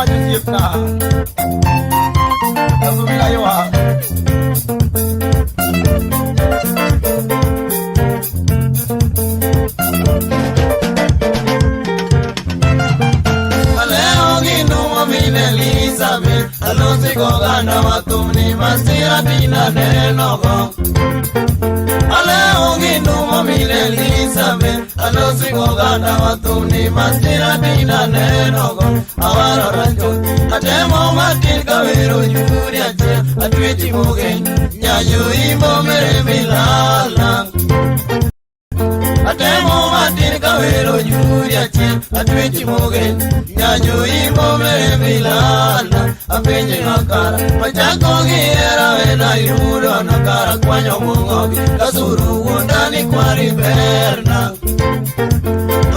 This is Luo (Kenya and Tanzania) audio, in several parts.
Wach osiepna. Kabila ywak. Alewo gi numo min Elizabeth, alosi goganda wathumni masira tina nenogo. Alewo gi numo min Elizabeth, alosi goganda wathumni masira tina nenogo. Awaro racho, atemo matin kawero juri achiel, atwechi mugen, nyanyo imbo mere milala. Atemo matin kawero juri achiel, atwechi mugen, nyanyo imbo mere milala. Apenje ngakara, machako gi hera wena yudo nakara kwanyo mung'ogi, kasuru wuondani kwari berna.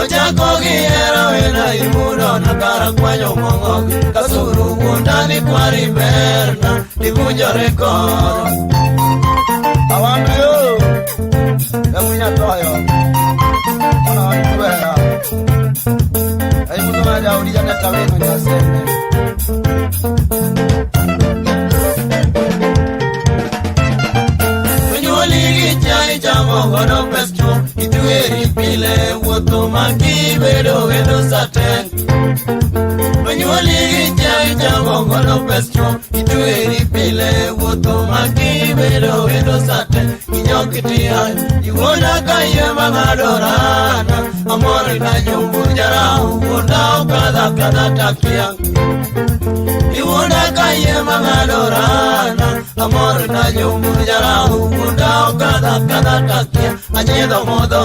Ochako gi hera wena yudo nakara kwanyo mong'ogi, kasuru wuondani kwari berna. Ivunjore koro. Awambe yo. Gamunya toyo. Ona wantwera. Ai mundo na jaudi jana taweno nyasene. Onyuoli gi chai chamo godo pes chuo, itweri pile wuotho makibedo wendo saten. Onyuoli gi chai chamo godo pes chuo, itweri pile wuotho makibedo wendo saten. Inyok tian, iwuonda kayiem mang'ado rana, amor na jombo jarao, wuonda okadha kadha takia. Iwuonda kayiem mang'ado rana, amor na jombo jarao, wuonda okadha kadha takia. Anyiedho modho.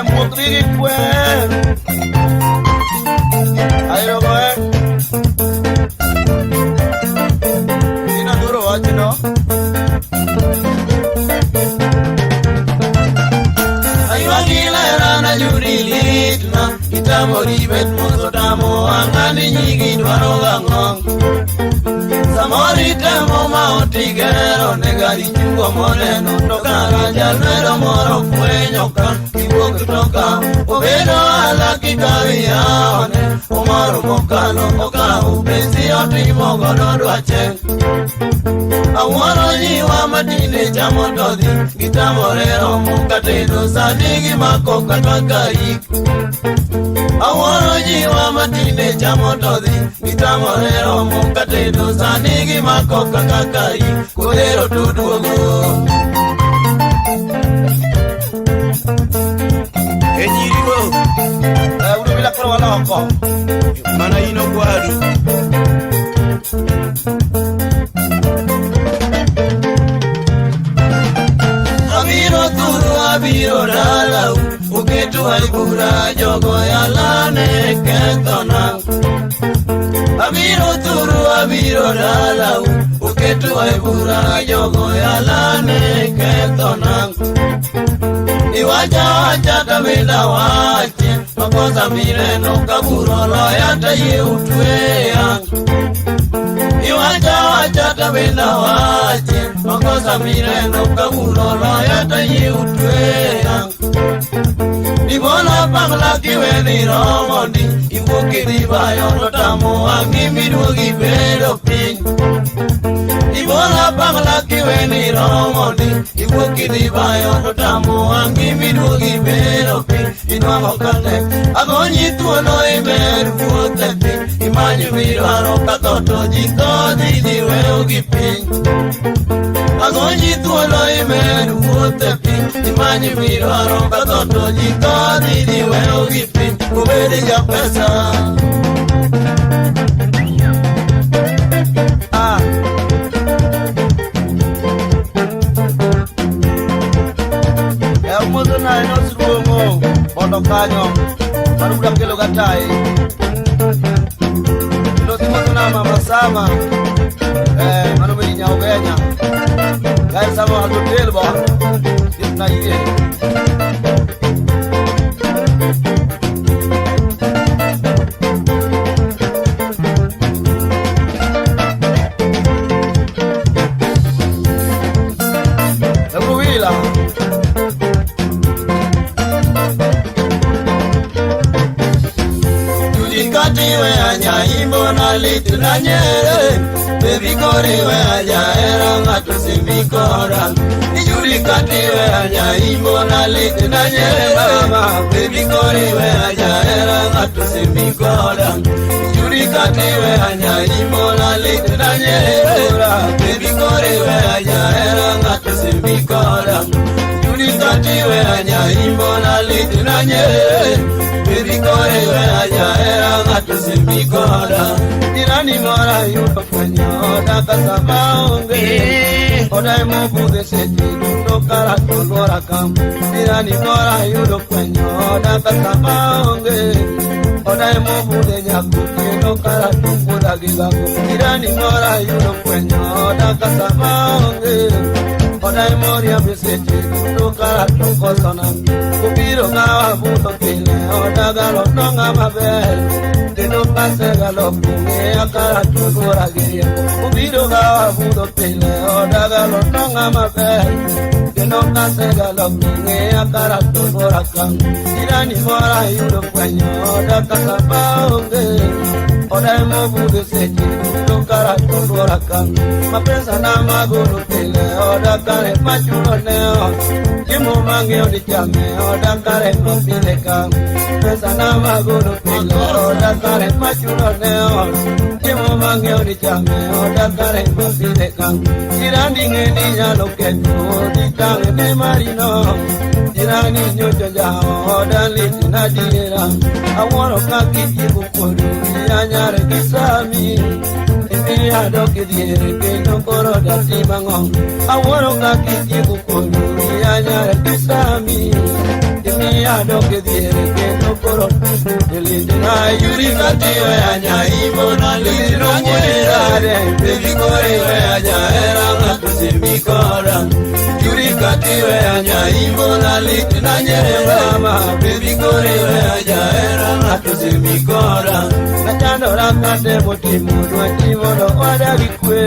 Muokri gi kwer. Ayogo e. Ina duro wachno. Aywagi lerana juri litna, itamori bet mos otamo wang'a ni nyigi dwaro gang'o. Samoro itemo ma otigero ne gari chungo moneno to kara jalwedo moro fwenyo ka iwuok to ka obedo alaki ka iyawone omoro mokalo okawo pesi otimo godo dwache. Awuoro nyiwa matinde chamo to dhi gitamore romo katedo sani gimako kata kaik. Awuoro nyiwa matinde chamo to dhi gitamore romo katedo sani gimako kaka kaik kodhero to duogo. E nyirigo. Uru bila koro waloko. Mana in okwadu. Abiro thuru abiro dalau, uketo e bura jogo yalane kethona. Abiro thuru abiro dalau, uketo e bura jogo yalane kethona. Iwacha wacha tabenda wache, makosa mineno kaburo loya tayie utweya. Iwacha wacha tabenda wache, makosa mineno kaburo loya tayie utweya. Ibola pangla kiweni romondi, iwuok idhi bayo to tamo wang'i miduogi bedo piny. Ibola pangla kiweni romondi, iwuok idhi bayo to tamo wang'i miduogi bedo piny. Inwang'o ka tek, agonyi thuolo imer wuoth e piny, imany midwaro ka tho to ji tho dhi dhi weyo gi piny. Agonyi thuolo imer wuoth e piny, imany midwaro ka tho to ji tho dhi dhi weyo gi piny. Obed ja pesa. Ah. Umozo naye nosruong'o mondo kanyo mano bura kelo gatai kendo simodho na mama sama mano bedi nyaugenya kae sama hotel bo na yie. Ebuwila. Judy katiwe anyaimbo na lit na nyere Baby koriwe ajaera ng'ato simbi koda Ijuri katiwe anyaimbo na lit na nyere Baby koriwe ajaera ng'ato simbi koda Ijuri katiwe anyaimbo na lit na nyere Baby koriwe ajaera ng'ato simbi koda Ijuri katiwe anyaimbo na lit na nyere Baby koriwe ajaera ng'ato simbi koda Jirani mora yudo fwenyo oda kata maonge Oda emobudhe seche duto kara to luora kam Jirani mora yudo fwenyo oda kata maonge Oda emobudhe nyakotieno kara to kuoda gi gago Jirani mora yudo fwenyo oda kata maonge Oda emoriambe seche duto kara to kosona Obiro gawa budho pile oda galo nong'a maber Kendo kasegalo kung'eya kara to luora gi rieko Obiro gawa budho pile oda galo nong'a maber Kendo kasegalo kung'eya kara to luora kam Jirani mora yudo fwenyo oda kata maonge Oda emobudho seche duto kara to luora kam Mapesa na magolo pile oda kare machulo ne ot Chiemo mang'iewo ni chame oda kare mopile kam Pesa na magolo pile oda kare machulo ne ot Chiemo mang'iewo ni chame oda kare mopile kam Jirani ng'e ni nyalo ketho odi tang' ne marino Jirani nyocha jawo oda lit na diera Awuoro kaka itieko kodu anyare gi sami Imiya dok e diere kendo koro datim ang'o Awuoro kaka itieko kodu anyare gi sami Imiya dok e diere kendo koro litna Yuri katiwe anyaimbo na lit na nyere Baby koriwe ajaera ng'ato simbi koda Yuri katiwe anyaimbo na lit na nyere mama Baby koriwe ajaera ng'ato simbi koda Nachandora katemo timo dwachi mondo oda gi kwe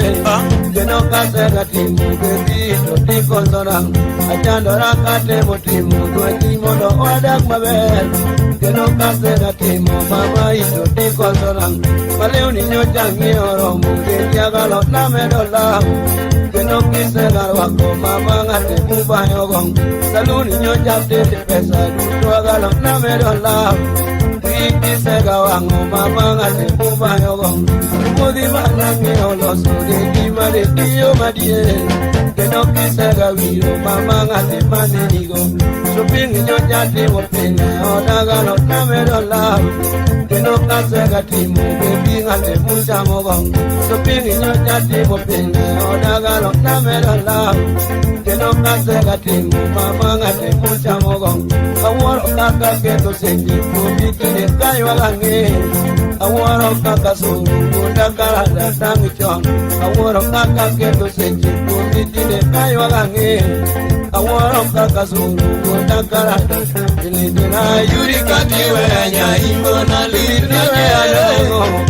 Kendo kasega timo baby to tikosona Achandora katemo timo dwachi mondo wadak maber Kendo kasega timo mama ito tikosona Malewni nyocha ng'iewo romo dendi agalo namedo law Kendo kisega rwako mama ng'ate mubayogo Saluni nyocha tete pesa duto agalo namedo law Kisega wang'o mama ng'ate mubayogo Modhi mana ng'iewo loso dendi mane tiyo madier Kendo kisega wiro mama ng'ate mane nigo Shopping nyocha timo pile oda galo namedo law Kendo kasega timo baby ng'ate muchamogo Shopping nyocha timo pile oda galo namedo law Kendo kasega timo mama ng'ate muchamogo Awuoro kaka ketho seche kuomi tinde kaywago ang'e Awuoro kaka suru wuonda kara datang' chon Awuoro kaka ketho seche kuomi tinde kaywago ang'e Awuoro kaka suru wuonda kara litna Yuri katiwe anyaimbo na lit na nyere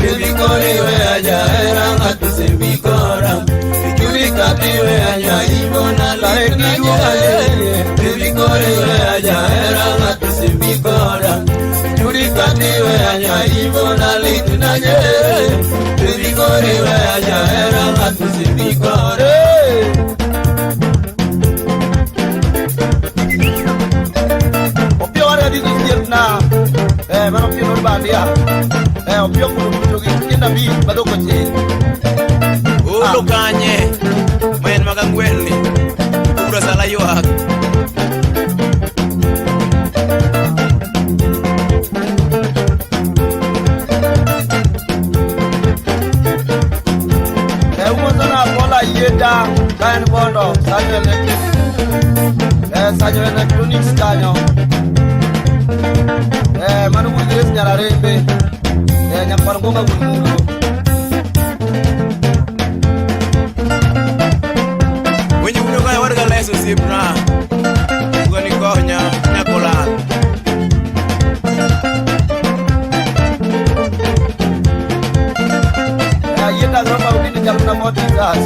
Baby koriwe ajaera ng'ato simbi koda Yuri katiwe anyaimbo na lit na nyere Baby koriwe ajaera ng'ato simbi koda Yuri katiwe anyaimbo na lit na nyere Baby koriwe ajaera ng'ato simbi koda Na mano pio nor bandia opio kuno duto gi tienda abich madhok ochiel Olo kanye ma en mag ang'wen ni Ura sala ywak Umosona Paula Yieta ka en Bondo Sanyo Sanyo Electronics kanyo mano wuod Grace Nyararembe nyakwar Ngonga wuon Mulo Winjo winjo ka wadga leso osiepna Tugo ni konya nyakolal Yieta groma udini chalona moti gas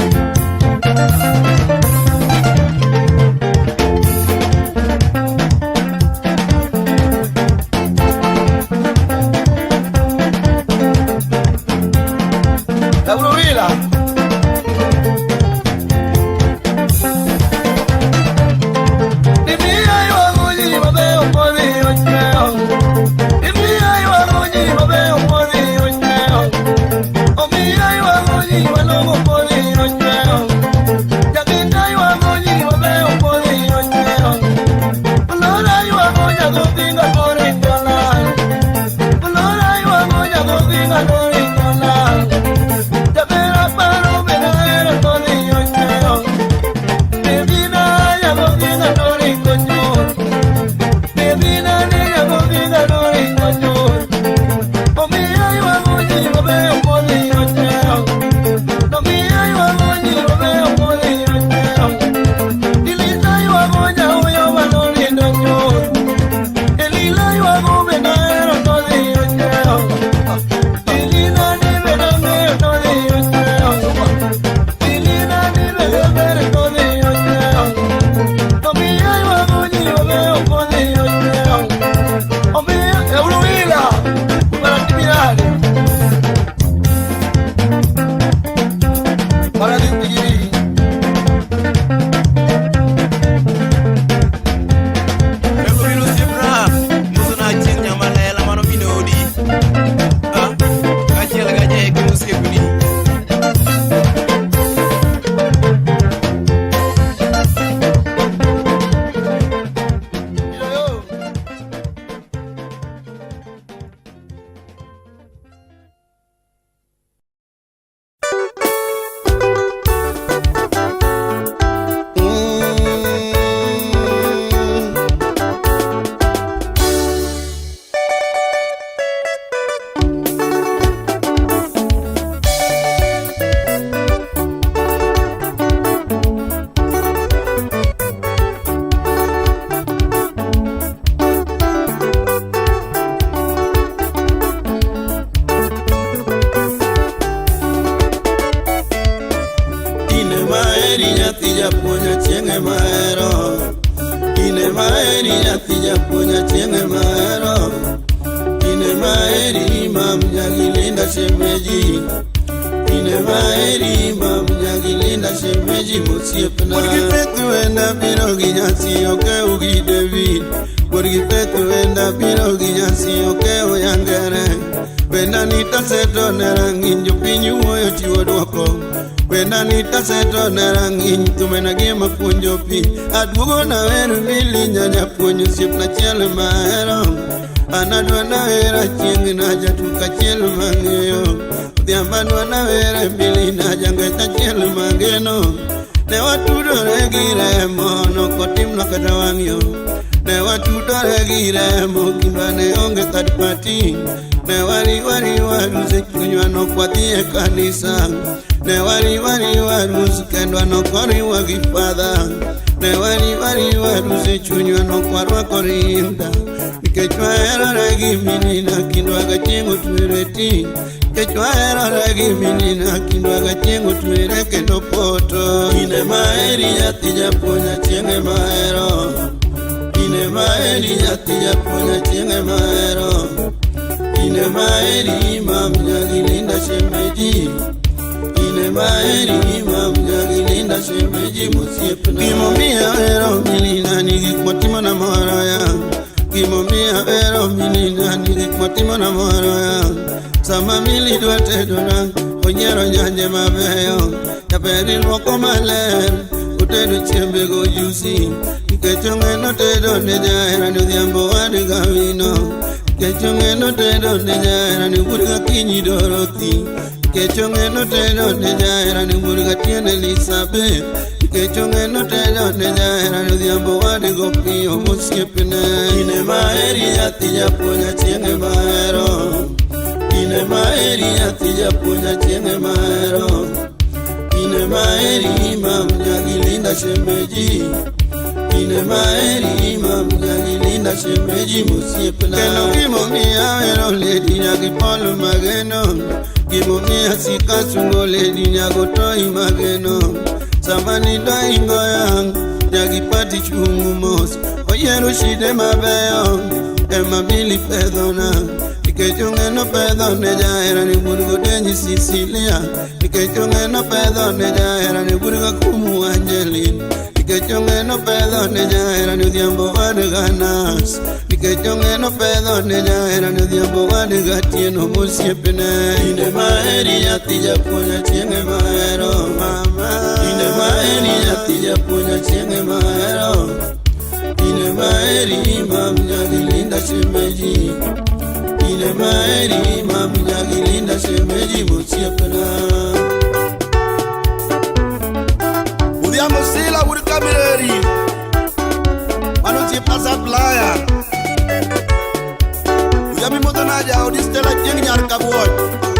Yami motona jaodi Stella Chieng nyar Kabuoch.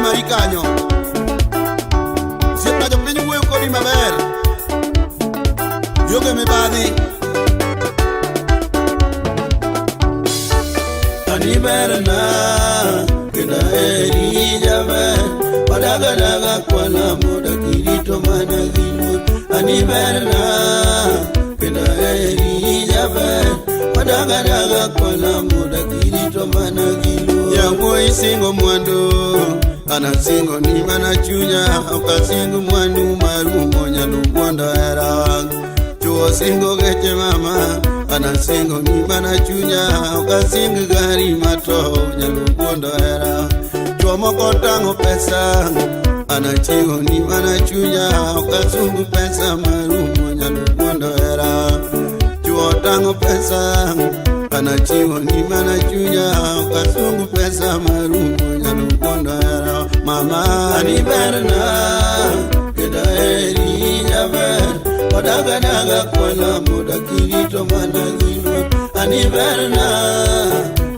mari kanyo. Osiepna jopiny wuoyo kodi maber. Ionge mibadhi. Ani berna kendo aheri jaber. Wadagadaga kwalamo dakirito mana gi luor. Ani berna kendo aheri jaber. Wadagadaga kwalamo dakirito mana gi luor. Yawuoyi singo mwandu, an asingo ni mana chunya, ok asing mwandu marumo nyalo wuondo hera. Chuo singo geche mama, an asingo ni mana chunya, ok asing gari mato nyalo wuondo hera. Chuo moko tang'o pesa, an achiwo ni mana chunya, ok asung pesa marumo nyalo wuondo hera. Chuo tang'o pesa, an achiwo ni mana chunya, ok asung pesa marumo nyalo wuondo hera. Mama, ani berna, kendo aheri jaber. Wadagadaga kwalamo dakirito mana gi luor. Ani berna,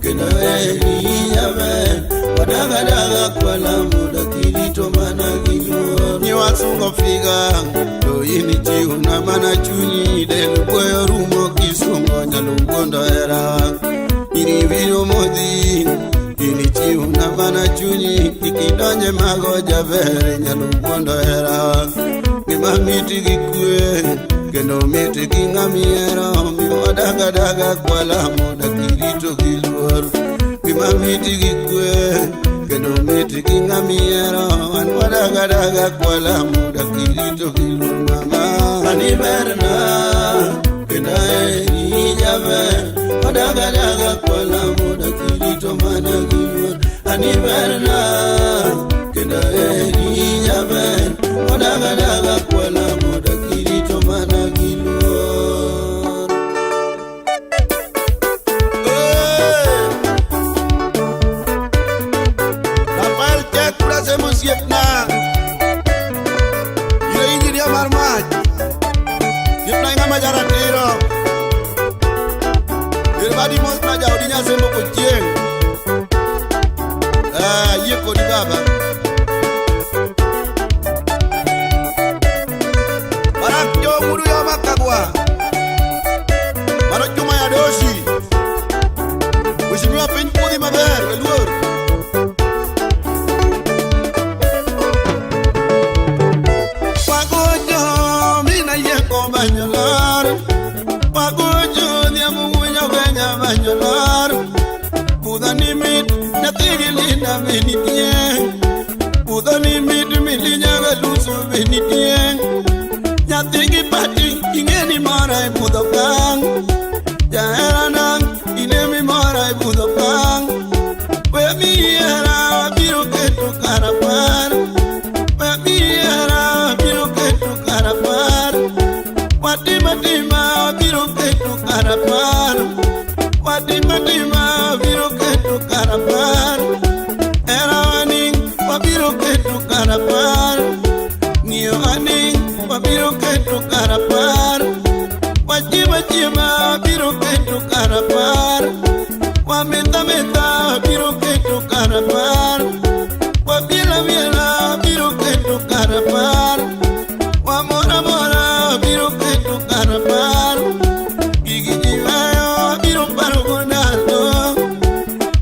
kendo aheri jaber. Wadagadaga kwalamo dakirito mana gi luor. Nyiwasungo figa, to in ichiwona mana chunyi. Del boyo rumo kisungo nyalo wuondo hera. Nyiri biro modhi, in ichiwona mana chunyi. Kik idonje mago jaber nyalo wuondo hera. Gima mit gi kwe, kendo mit gi ng'amihero. Miyo wadagadaga kwalamo dakirito gi luor. Gima mit gi kwe, kendo mit gi ng'amihero. An wadagadaga kwalamo dakirito gi luor. Mama, ani berna, kendo aheri jaber. Wadagadaga kwalamo dakirito mana gi luor. Ani berna, kendo aheri jaber. Wadagadaga kwalamo dakirito mana gi luor. Hey! Rafael Jack Kurasemo osiepna. Ire injinia mar mach. Osiepna ng'ama jaratiro. Ir badi mos na jaodi Nyasembo kochieng'. Ayie kodi baba. Barak jo Ngudu yo Makagwa. Mano Juma ya Doshi. Mheshimiwa piny pudhi maber, weluor. Wagocho mina yieko manyo lar. Wagocho dhiambo winyo genya manyo lar. Budho ni mit nyathi gi Linda be nitie. Budho ni mit milinyaga luso be nitie. Nyathi gi pati ing'e ni mora e budho kang'. Jaherana ine mimora e budho kang'. We miyi hera wabiro keto kar apar. We miyi hera wabiro keto kar apar. Watim atima wabiro keto kar apar. Watim atima wabiro keto kar apar. Hera waning wabiro keto kar apar. Ng'iyo aning wabiro keto kar apar. Wachiem achiema wabiro keto kar apar. Wametho ametha wabiro keto kar apar. Wabiel abiela wabiro keto kar apar. Wamor amora wabiro keto kar apar. Gigi ji weyo wabiro parogo ndalo.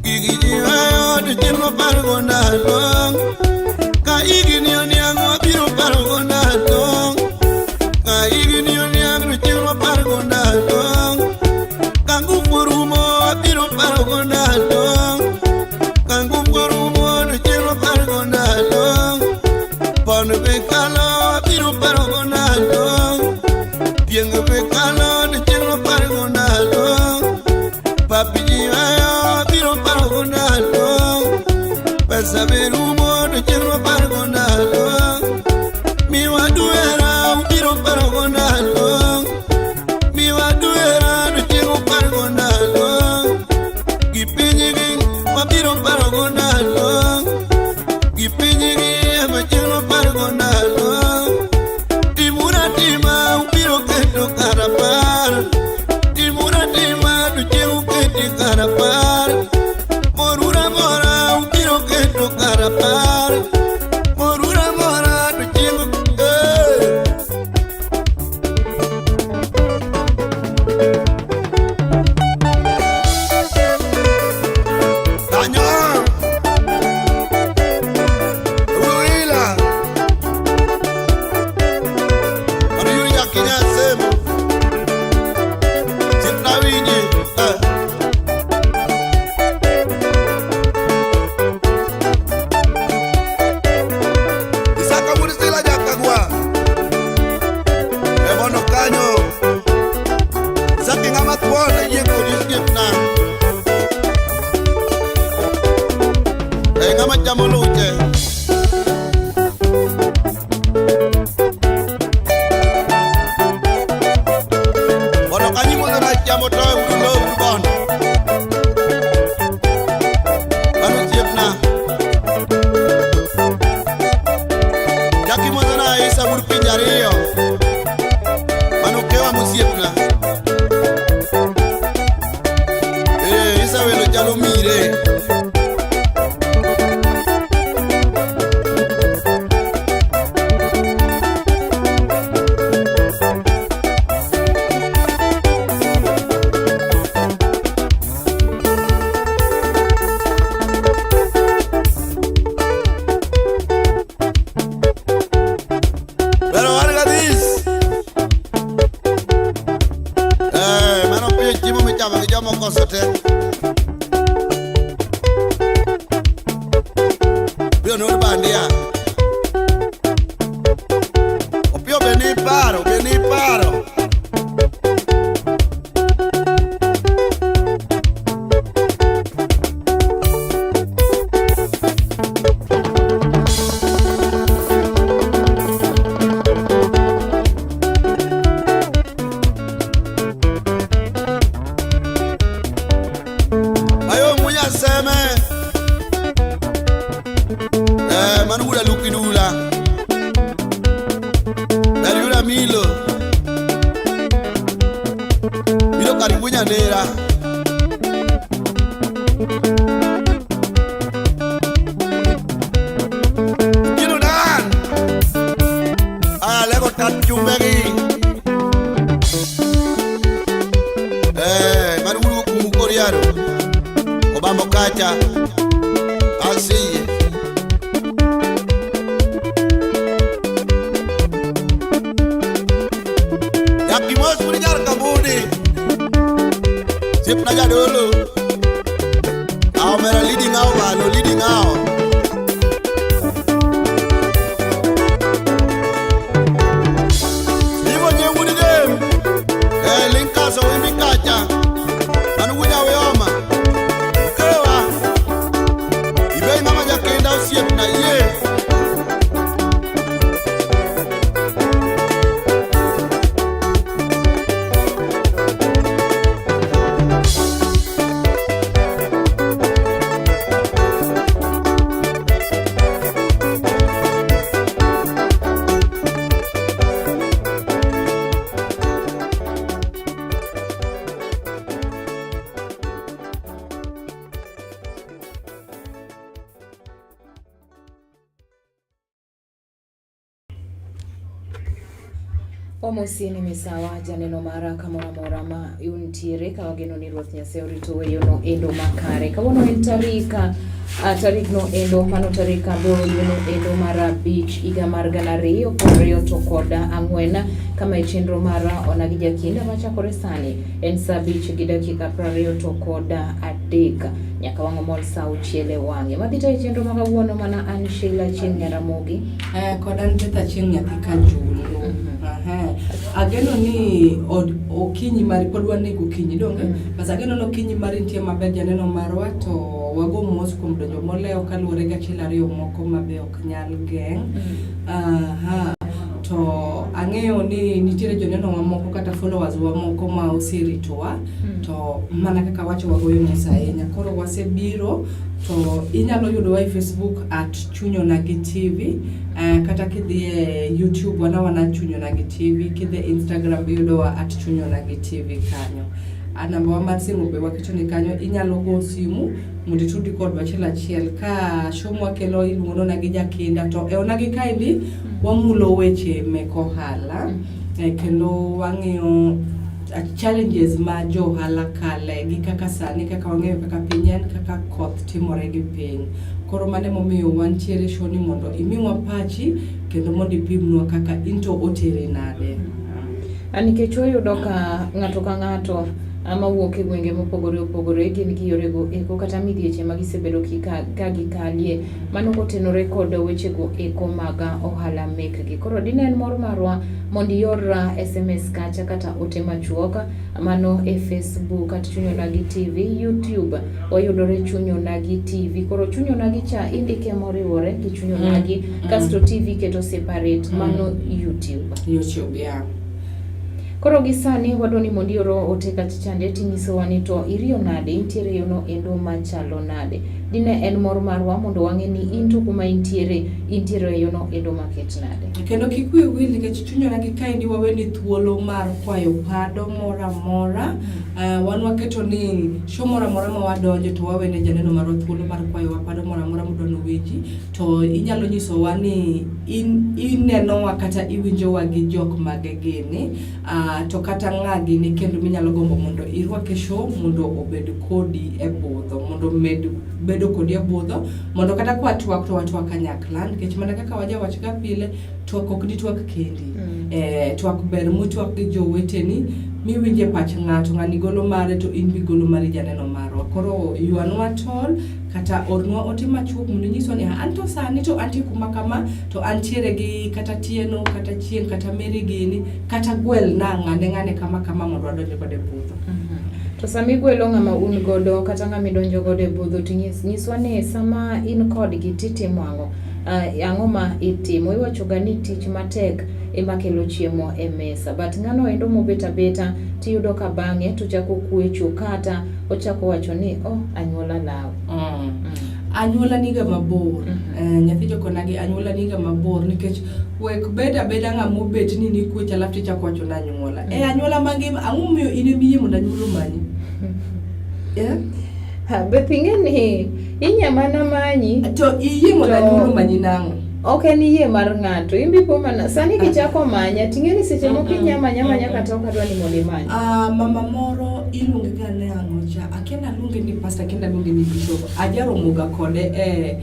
Gigi ji weyo to chieng' wapargo ndalo. Ka higni oniang' wabiro parogo ndalo. Ka higni oniang' to chieng' wapargo ndalo. Ka ngufu orumo wabiro parogo ndalo. Ka ngufu orumo to chieng' wapargo ndalo. Pon be kalo wabiro parogo ndalo. Tieng' be kalo to chieng' wapargo ndalo. Papi ji weyo wabiro parogo ndalo. Pesa be rumo to chieng' wapargo ndalo. Miwa duera ubiro parogo ndalo. Miwa duera to chieng' wapargo ndalo. Gi pinygi wabiro parogo ndalo. Gi pinygi ema chieng' wapargo ndalo. Timura tima ubiro keto kar apar. Timura tima to chieng' uketi kar apar. Morura mora ubiro keto kar apar. Mathuon ayie kodi osiepna. Eh, ng'ama chamo luche. Bondo kanyi mondo na chamo to e ulo uru bondo. Mano osiepna. Jaki mondo na isa uru pinje ariyo. Mano kewa mosiepna. Eh, isa welo chalo mire. Pero valga this. Eh, mano piyo chiemo michamo gi joma okoso te. Piyo nur bandia. Opiyo be ni paro, be ni paro. Ayo munya seme. Eh, mano wuda luki dula. Dari wuda milo. Milo kari wunya nera. Kino dan. Ah, lego tat chumbegi. Eh, mano wuda kumu koriaro. Obambo kacha. Asiye. Yakimos muri nyar kabudi. Sip na jadolo. Aw mera leading aw balo leading aw. Ivo nye wudi dem. Eh linka so wimbi kacha. Manu wunya weoma. Kewa. Ibei mama jakenda osiep na yie. Wamosini misawa janeno mara kamoro amora ma untiere ka wageno ni Ruoth Nyasaye orito weyono endo makare. Kawuono en tarik tarikno endo mano tarik 8 dweno endo mar 5 higa mar 2024 kama e chenro mar Onagi Jakinda machakore sani en saa 5:23 nyaka wang' omol saa 6 e wang'e. Madhi tayo chenro ma kawuono mana an Sheila Chieng' Nyaramogi. Kod an Betha Chieng' nyathi Kajulu. Aha. Ageno ni od, okinyi mari pod wan e gokinyi donge? Bas ageno ni okinyi mari nitie maber janeno marwa to wago mos kuom donjo molewo kaluwore gi achiel ariyo moko ma be ok nyal geng'. Aha. To ang'eyo ni nitiere joneno mamoko kata followers wa moko ma oseritowa to mana kaka wacho wagoyo mos ahinya. Koro wasebiro to inyalo yudowa e Facebook at Chunyonagi TV, kata kidhi e YouTube wana wana Chunyonagi TV, kidhi e Instagram be iyudowa at Chunyonagi TV kanyo. Namba wa mar simu be waketo ni kanyo, inyalo go simu mondo itudi kodwa achiel achiel ka show mwakelo iluongo ni Onagi Jakinda to e Onagi kaendi wamulo weche mek ohala kendo wang'iyo challenges ma jo ohala kale gi kaka sani kaka wang'eyo kaka piny en kaka koth timore gi piny. Koro mano emomiyo wantiere e show ni mondo imiwa pachi kendo mondo ipimnwa kaka into oteri nade. Nikech wayudo ka ng'ato ka ng'ato mawuok e gwenge mopogore opogore gin gi yorego eko kata midhieche ma gisebedo ka gikalie mano kotenore kod wechego eko mag ohala mekgi. Koro dine en mor marwa mondo ior SMS kacha kata ote machuok mano e Facebook at Chuny Onagi TV, YouTube wayudore Chuny Onagi TV. Koro Chuny Onagi cha indike moriwore gi Chuny Onagi kasto TV keto separate mano YouTube. YouTube, yeah. Koro gi sani wadwa ni mondo ior ote kacha chande tinyisowa ni to iriyo nade, intiere yono endo machalo nade. Dine en mor marwa mondo wang'e ni in to kuma intiere, intiere e yono endo maket nade. Kendo kik wiyi wil nikech Chuny Onagi kaendi waweni thuolo mar kwayo pado moro amora. Wan waketo ni show moro amora ma wadonje to wawene janeno marwa thuolo mar kwayowa pado moro amora modwa nowinji. To inyalo nyisowa ni in inenowa kata iwinjowa gi jok mage gini, to kata ng'a gini kendo minyalo gombo mondo irwak e show mondo obed kodi e budho, mondo omed bedo kodi e budho, mondo kata kwa twak to watwak kanyakla, nikech mana kaka wajawacho ga pile, twak ok ditwak kendi. Twak ber mutwak gi joweteni, miwinje pach ng'ato, ng'ani golo mare to in be igolo mari janeno marwa. Koro ywanwa tol kata ornwa ote machuok mondo inyiswa ni an to sani to antie kuma kama to antiere gi kata Tieno kata Chieng' kata Mary gini kata gwel na ng'ane ng'ane kama kama mondo wadonj kode e budho. To sama igwelo ng'ama un godo kata ng'ama idonjo godo e budho to nyiswa ni sama in kodgi titimo ang'o? Ang'o ma itimo? Iwacho ga ni tich matek ema kelo chiemo e mesa. But ng'ano endo mobet abeta tiyudo ka bang'e to chako kwecho kata ochako wacho ni oh, anyuola law. Anyuola niga mabor. Nyathi jokonagi anyuola niga mabor nikech wek bed abeda ng'ama obet ni nikwecho alafu tichako wacho ni anyuola. E anyuola mangima ang'o momiyo in ema iyie mondo anyuola omanyi? Yeah? Ha, be ing'e ni inya mana manyi To iyie mondo anyuola omanyi nang'o? Ok en yie mar ng'ato. In be ipo mana sani kichako manya ting'e ni seche moko inya manya manya kata ok adwa ni mondo imany. Mama moro iluonge ga ni ang'o cha? Akia ni aluonge ni pastor, akia ni aluonge ni bishop. Ajaromo ga kode e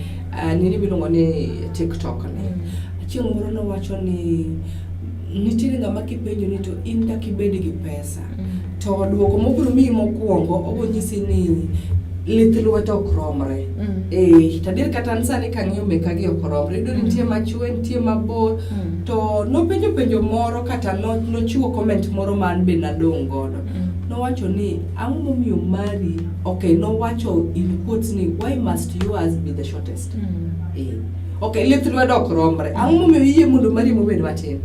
nini miluongo ni TikTok ni. Chieng' moro nowacho ni nitiere ng'ama kipenjo ni to in dak ibed gi pesa. To duoko mobiro miyi mokwongo obiro nyisi ni lith lwete ok romre. To adier kata an sani kang'iyo meka gi ok romre. Iyudo ni nitie machwe, nitie mabor. To nopenjo penjo moro kata nochiwo comment moro ma an be nadong' godo. Nowacho ni ang'o momiyo mari, okay, nowacho in quotes ni why must yours be the shortest? Okay, lith lwedo ok romre. Ang'o momiyo iyie mondo mari mobed matin?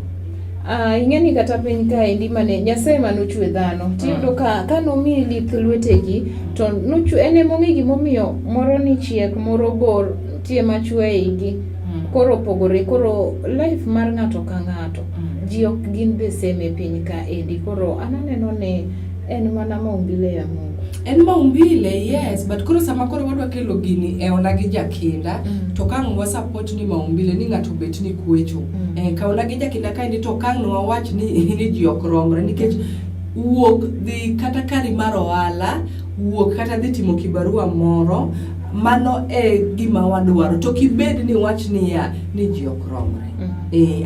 Ing'e ni kata piny kaendi mane Nyasaye mane ochwe dhano tiyudo ka nomiyi lith lwetegi to nochwe en ema ong'e gimomiyo moro ni chiek moro bor nitie machwe e igi koro opogore koro life mar ng'ato ka ng'ato ji ok gin the same e piny kaendi koro an aneno ni en mana maumbile ya Mungu. En maumbile, yes, but koro sama koro wadwa kelo gini e Onagi Jakinda, to ka ang' wa support ni maumbile ni ng'ato bet ni kwecho. Ka Onagi Jakinda kaendi to ka ang' wawach ni ji ok romre nikech wuok dhi kata kari mar ohala, wuok kata dhi timo kibarua moro, mano e gima wadwaro. To kibed ni wach niya ni ji ok romre.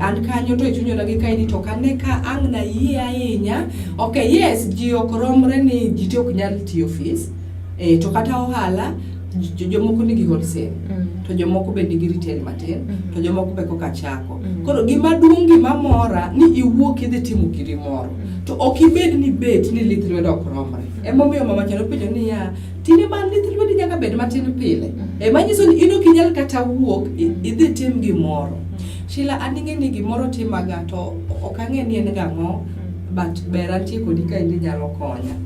An kanyo to e chuny Onagi kaendi to ok ane ka ang' nayie ahinya. Okay, yes, ji ok romre ni ji te ok nyal tiyo ofis. To kata ohala, jomoko nigi wholesale, to jomoko be nigi retail matin, to jomoko be koka chako. Koro gima duong' gima mora ni iwuok idhi timo giri moro. To ok ibed ni bet ni lith lwedo ok romre. Emomiyo mama cha nopenjo niya, tinde man lith lwedi nyaka bed matin pile. Manyiso ni in ok inyal kata wuok idhi tim gimoro. Sheila, an ing'e ni gimoro timaga to ok ang'e ni en gang'o, but ber antie kodi kaendi nyalo konya.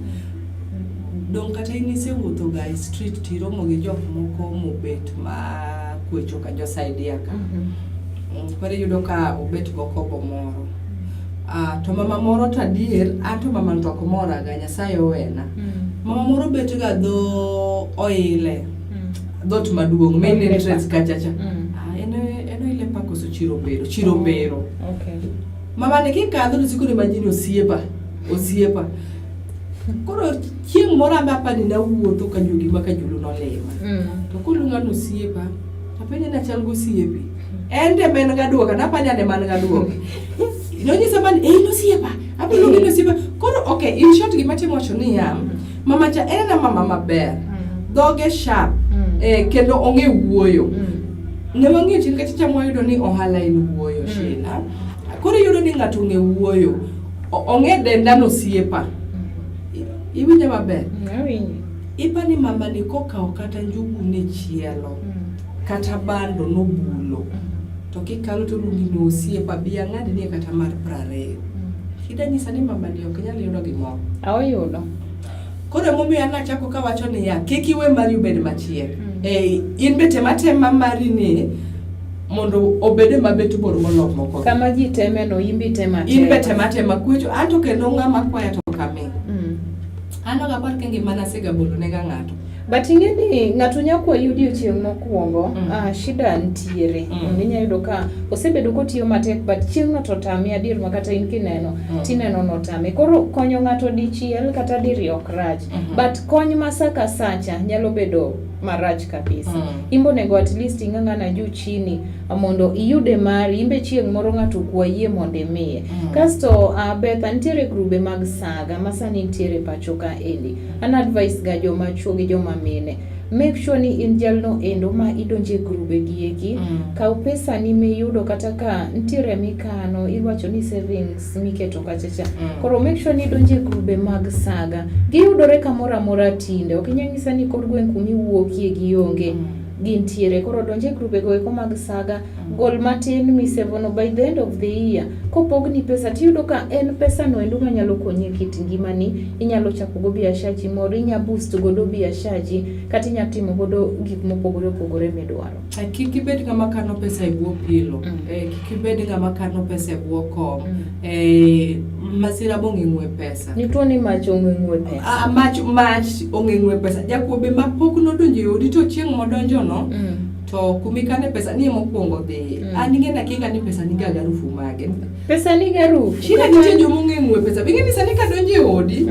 Dong' kata in isewuotho ga e street tiromo gi jok moko mobet ma kwecho ka jo saidia ka. Koro iyudo ka obet go kobo moro. To mama moro to adier, an to mama to ok mora ga, Nyasaye owena. Mama moro bet ga dho oile. Dhot maduong', main entrance kacha cha. En oile pa koso chiro mbero? Chiro mbero. Mama ni kikadho to siko ni imagine osiepa, osiepa. Koro chieng' moro ambe apani nawuotho ka juogi ma kajulu nolima. To koluonga ni osiepa, apenje ni achal gosiepi. En to ema en gaduoka, napani an ema an gaduoka. Nonyisa mani, eh in osiepa. Abiro ni osiepa. Koro okay, in short gima timo wacho niya, mama cha en ena mama maber. Dhoge sharp. Eh, kendo ong'e wuoyo. Ne wang'iyo chien kacha cha mwayudo ni ohala en wuoyo, Sheila. Koro iyudo ni ng'ato ong'e wuoyo. Ong'e denda nosiepa. Iwinja maber? Awinji. Ipa ni mama ni kokawo kata njugu ne chielo, kata bando nobulo, to kikalo to luongi ni osiepa bi ang'adnie kata mar 20. Ida nyisa ni mama ni ok nyal yudo gimoro. Aoyudo. Koro emomiyo an achako kawacho niya, kik iwe mari obed machiek. Eh, in be tem atema mari ni mondo obede mabet bor molo moko. Kama ji teme no in be tema In be tem atema kwecho, anto kendo ng'ama kwaya to ok ami. An ok apar ka ngimana asegabolo nega ng'ato. But ing'e ni ng'ato nya kwayi odiochieng' mokwongo, shida ntiere. Inya yudo ka osebedo kotiyo matek but chieng'no to otame adier ma kata in kineno, tineno notame. Koro konyo ng'ato dichiel kata diriyo ok rach. But kony ma sa ka sacha nyalo bedo marach kabisa. Imbe onego at least ing'ang'ana juu chini mondo iyude mari, imbe chieng' moro ng'ato kwayie mondo imiye. Kasto Betha, nitiere grube mag saga ma sani nitiere pacho ka endi. An advice ga joma chuo gi joma mine, make sure ni in jalno endo ma idonje e grube gi eki. Kaw pesa ni miyudo kata ka nitiere mikano, iwacho ni savings miketo kacha cha. Koro make sure ni idonje e grube mag saga. Giyudore kamoro amora tinde, ok inyal nyisa ni kor gweng' kumiwuokie gionge. Gintiere. Koro donje e grube go eko mag saga, gol matin misevono by the end of the year. Kopogni pesa tiyudo ka en pesa no endo manyalo konyi e kit ngimani, inyalo chako go biashachi moro, inya boost godo biashachi, kata inya timo godo gik mopogore opogore midwaro. Kik ibed ng'ama kano pesa e bwo pilo. Kik ibed ng'ama kano pesa e bwo kom. Masira bong'e ng'we pesa. Nituo ni mach ong'e ng'we pesa. Mach ong'e ng'we pesa. Jakuo be ma pok nodonjo e odi to chieng' modonjo no, to kumikane pesa ni mokwongo dhi. An ing'e na kinga ni pesa niga garufu mage. Pesa ni garufu. Shida nitie joma ong'e ng'we pesa. Be ing'e ni sani kadonjo e odi,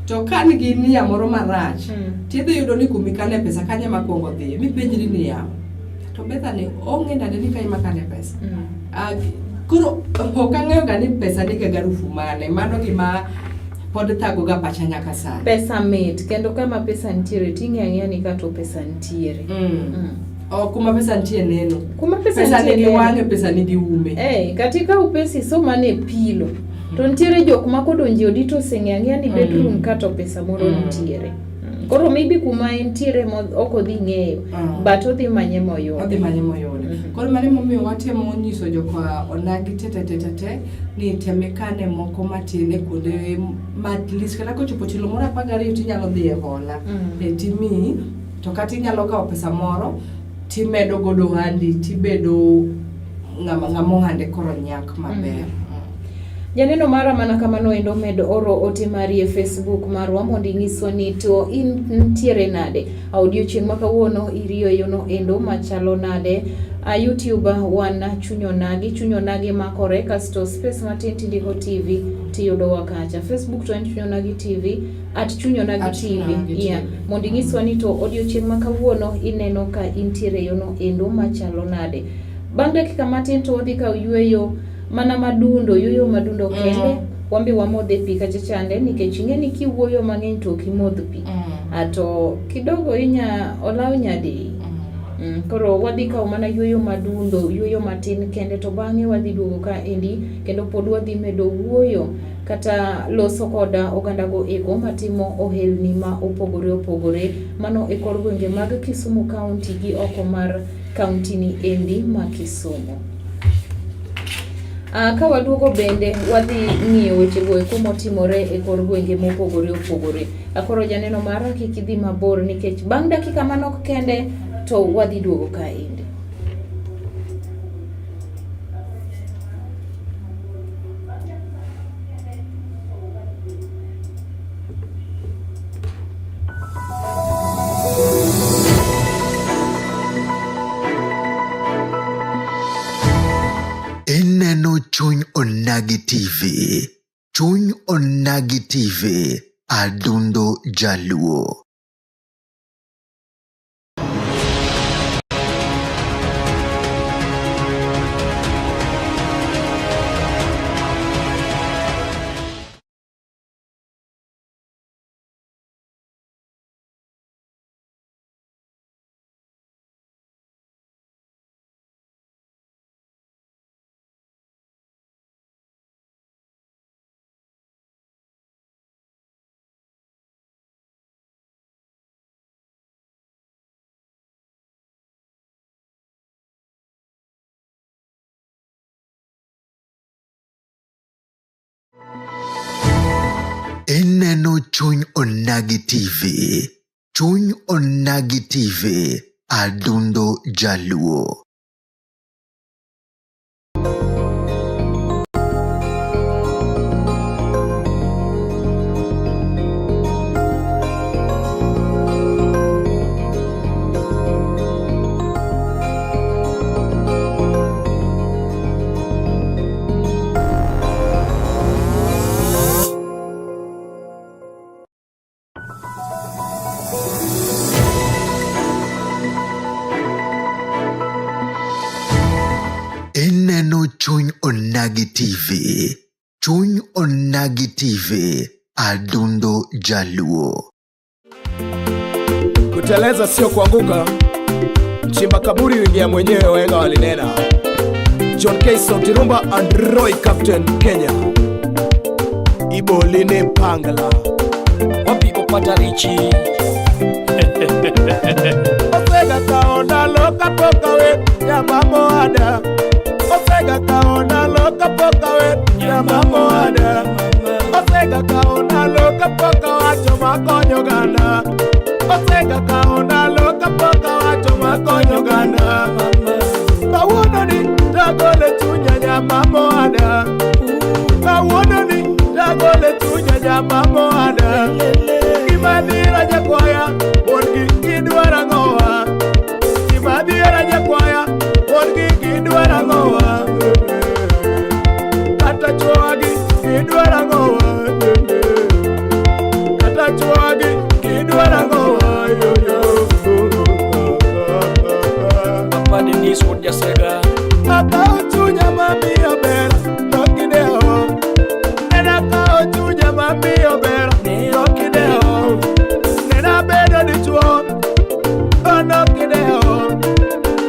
to ka an gi nia moro marach, tidhi yudo ni kumikane pesa kanye makwongo dhiye. Mipenjri niya, to Betha ni ong'e nade ni kae makane pesa? Koro ok ang'eyo ga ni pesa niga garufu mane. Mano gima pod thago ga pacha nyaka sani. Pesa mit, kendo kama pesa nitiere ting'e ang'eya ni kato pesa nitiere. Oh, kuma pesa nitie neno. Kuma pesa Pesa nitie nigi neno. wang'e, pesa nigi ume. Kata ikaw pesa iso mana e pilo, to nitiere jok ma kodonjo e odi to oseng'eyo ang'eya ni bedroom ka to pesa moro nitiere. Koro maybe kuma entiere ok odhi ng'eyo, but odhi manye moyude. Odhi manye moyude. Koro mano emomiyo watemo nyiso joka onagi te te te te te ni tem ikane moko matin e kuonde ma at least kata kochopo tielo moro 12 tinyalo dhi e hola. Timiyi, to kata inyalo kawo pesa moro timedo godo ohandi tibedo ng'ama ohande koro nyak maber. Janeno mara mana kamano endo med oro ote mari e Facebook marwa mondo inyiswa ni to in ntiere nade. Odiochieng' ma kawuono iriyo e yono endo machalo nade. YouTube wan Chuny Onagi, Chuny Onagi makore kasto space matin tindiko TV tiyudowa kacha. Facebook to en Chuny Onagi TV at Chuny Onagi At TV. Chuny Onagi Yeah. TV. Mondo inyiswa ni to odiochieng' ma kawuono ineno ka intiere e yono endo machalo nade. Bang' dakika matin to wadhi kawo yueyo mana madundo, yueyo madundo kende. Wambe wamodhe pi kacha chande nikech ing'e ni kiwuoyo mang'eny to ok imodh pi. To kidogo inya olaw nyadi. Koro wadhi kawo mana yueyo madundo, yueyo matin kende to bang'e wadhi duogo ka endi kendo pod wadhi medo wuoyo kata loso koda oganda go eko matimo ohelni ma opogore opogore mano e kor gwenge mag Kisumu County gi oko mar kaunti ni endi ma Kisumu. Ka waduogo bende wadhi ng'iyo wechego eko motimore e kor gwenge mopogore opogore. Koro janeno mara kik idhi mabor nikech bang' dakika manok kende to wadhi duogo ka endi. Ineno Chuny Onagi TV. Chuny Onagi TV. Adundo Jaluo. Ineno Chuny Onagi TV. Chuny Onagi TV. Adundo Jaluo. Ineno Chuny Onagi TV. Chuny Onagi TV. Adundo Jaluo. Kuteleza sio kuanguka, mchimba kaburi huingia mwenyewe, wahenga walinena. John K. Sauti Rumba and Roy Captain Kenya. Iboline Pangala. Wapi opata richi Osega kaona loka poka we nyama moada. Osega kaona loka poka we nyama moada. Osega kaona loka poka wacho makonyo gana. Osega kaona loka poka wacho makonyo gana. Kawuono ni tagole chunya nyama moada. Kawuono ni tagole chunya nyama moada. Gima dhira jakwaya wuon gi gidwaro ang'owa. Gima dhiera jakwaya wuon gi gidwaro ang'owa. Kata chwogi gidwaro ang'owa. Kata chwogi gidwaro ang'owa. Papa Denis wuod Jasega Akawo chunya mamiyo ber to gidewo. Nena akawo chunya mamiyo ber to gidewo. Nena abedo dichuo to nokidewo.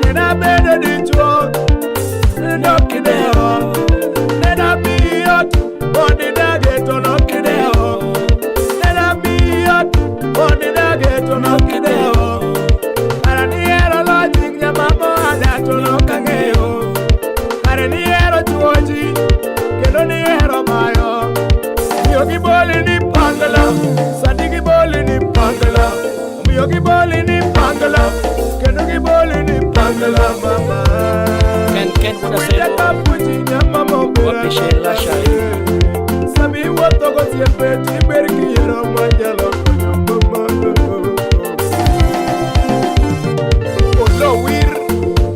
Nena abedo dichuo nokidewo. Nena amiyi ot mondo idagie to nokidewo. Nena amiyi ot mondo idagie to nokidewo. Kara nihero loch nyama moada to nokang'eyo. Kare nihero chuo ji kendo nihero bayo. Omiyo giboli ni pangala, sani giboli ni pangala. Omiyo giboli ni pangala, kendo giboli ni pangala mama. Ken Ken wuod Winja Asego kapuchi nyama mobera. Wapi Sheila Shai Sami iwuotho gosiepe tiber kiyiero manyalo konyo mama. Olowir